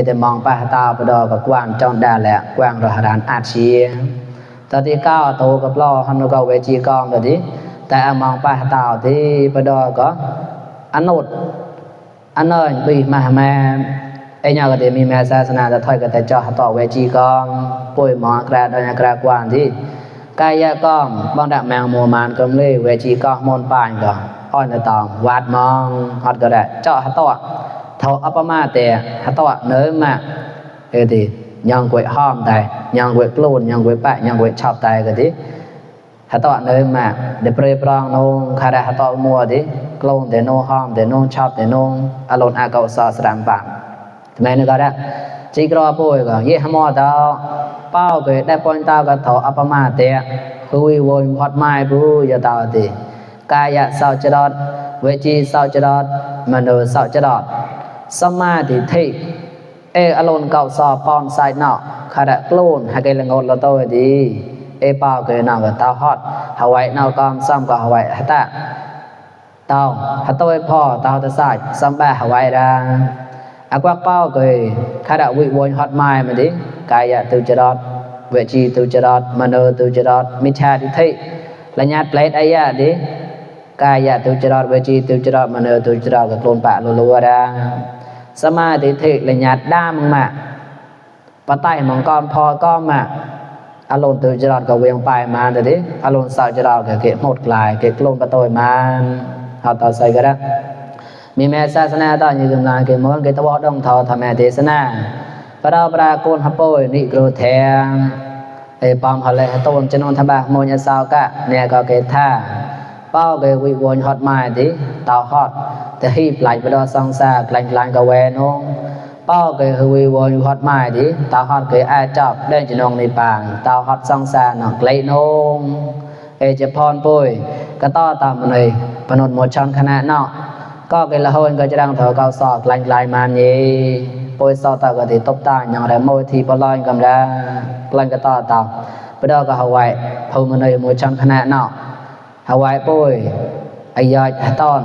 แต่มองไปตาปดอกับกว้างจอนดาแหละกว้างรหันอาเชียตอนที่ก้าวโตกับล้อฮันนูก็เวจีกองตัวดีแต่มองไปตาที่ปดอก็อนุตอันนั้นปีมาแม่เนี่ยก็เดี๋ยวมีแม่ศาสนาจะถอยกันแต่จ่อต่อเวจีกองป่วยหมอกระดอนกระกว้างที่กายกองบอนดาแมงมัวมันกำเล่เวจีกองมนปานก็อ้อนตองวาดมองฮอดก็ได้เจาะหะตอเท่าอัปมาแต่หะตอเนื้อมาติยังกวยห้อมได้ยังกวยกลูนยังกวยปะยังกวยชอบตายก็ติ หะตอเนยมาเดเปรปรองนงคาระหะตอมัวดิกลงเดโนห้อมเดโนชอบเดโนอารมณ์อากาศสรามปามแม่นก็ได้จีกรอป่วยก็เยหมอดาวเป้าเกได้ปอนตาก็ถออัปมาเตะคุยวนพอดไม้ผู้ยะตาติกายะสาวจรอดเวจีสาวจรอดมโนสาวจรอดสมาธิทิอารมณ์เก่าสอปอนไซนอกคาระกลูนหากละงดละโตดีเป้าเกนอกตาฮอดหาไว้นอกอมซ้ำก็หาไว้หะตะตาหะโตพ่อตาตะซายซ้ำแบหาไว้ดาอากวักเป้าเกยคาระวิวนฮอดไม้มาดิกายะตุจรอดเวจีตุจรอดมโนตุจรอดมิจฉาทิฏฐิละญาติเปลดอายะดิกายะตุจรอดเวจีตุจรอดมโนตุจรอดก็โกลนปะลัวๆดาสมาธิทิฏฐิละญาติด้ามมาปะไต้มังกรพอก็มาอารมณ์ตุจรอดก็เวียงไปมาแต่ดิอารมณ์สาวจรอดก็เกะหมดกลายเกะโกลนปะโตยมาเฮาต่อใส่ก็ได้มีแม่ศาสนาต่ออยู่กำลังเกมอนเกตวอดองทอทำแม่เทศนาพระเราปรากฏฮับโปยนิโกรแทงปอมเขาเลยต้นจนนทบะโมญสาวกะเนี่ยก็เกท่าเป้าเกวิวนฮอดไม้ดิเตาฮอดแต่ฮีบไหลไปดอซองซากลายกะแวนงเป้าเกวิวนฮอดไม้ดิเตาฮอดเกอาจับได้จนงในปางเตาฮอดซองซาหนอกไกลนงจะพรปุยก็ต่อตามเลยปนนหมดชนคณะเนาะก็เกละโหนก็จะดังเถาเกาสอกลายมันยีปอยสอตาก็ติตบตาอย่างไรโมทีปลอยกำลังกลั่นก็ต่อตามไปดอกก็หาไว้พมันในหมู่ชันคณะเนาะหาไว้ปอยอายายตอน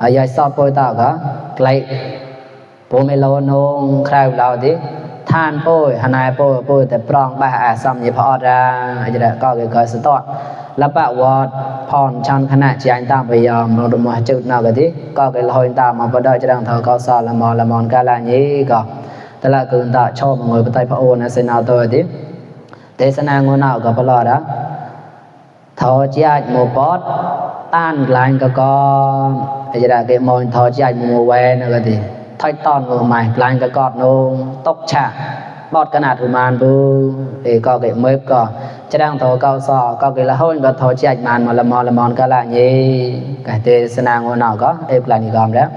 อายายสอบปอยตาก็ไกลโปเมโลนงคราวเราดิท่านปอยหนายปอยแต่ปรองบ้าอาซัมยิพอราอาจจะก็เกิดสตอดและปะวอดพรชันคณะจีนตามไปยอมลงดมจุดนากติก็เกิดลอยตามมาพอได้จะดังเถาเขาสอนละมอนกาลานี้ก็แต่ละคืนตาชอบมวยปไตพระโอนะเซนาตัวติเทศนางนาวก็ปลอดะเถาจีนโมปอดต้านกลางก็ก่อนอาจจะเกิดมอนเถาจีนโมเวนากติถอยตอนมือใหม่กลางก็กอดนงตกฉากบอดขนาดอุมานบูก็เกิดเมื่อก็จะดังโถเกาซอก็เกิดละห้นก็โถจีนมันมาละมอนก็ละนี้ก็เทศนางนาวก็ปลานิกรรมแล้ว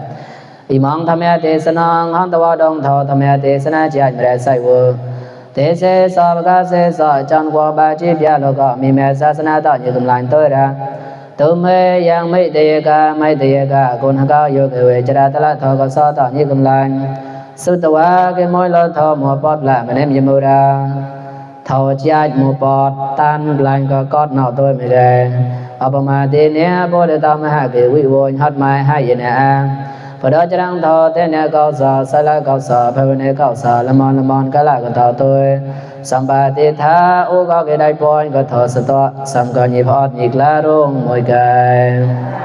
อิมังธรรมะเทศนาหันตวดงเถาธรรมะเทศนาจีนไม่ได้ใส่เวอเทเสสอบกาเสสอจันกว่าบาจีพิยาโลก็มีแม่ศาสนาต่ออยู่กำลังตัวละตุเมยังไม่เตยกาคนหากโยกเวจราตละเถาก็ซอต่ออยู่กำลังสุตวะเกมอยละเถาหมอปอดละมันเอ็มยมูราเถาจีนหมอปอดตันกลางก็กอดนอตัวไม่ได้อัปมาเตเนียโบเดตามหาเกวิโวนฮัดไม้ให้ยนะพอได้จะดังเถาเตเนียเกาสาสละเกาสาเพเวเนเกาสาละมอนก็ละก็เถาตัวสัมปติธาอุก็เกได้ปอยก็เถาสตอสัมกัญญิพอดอีกละรงมวยกัน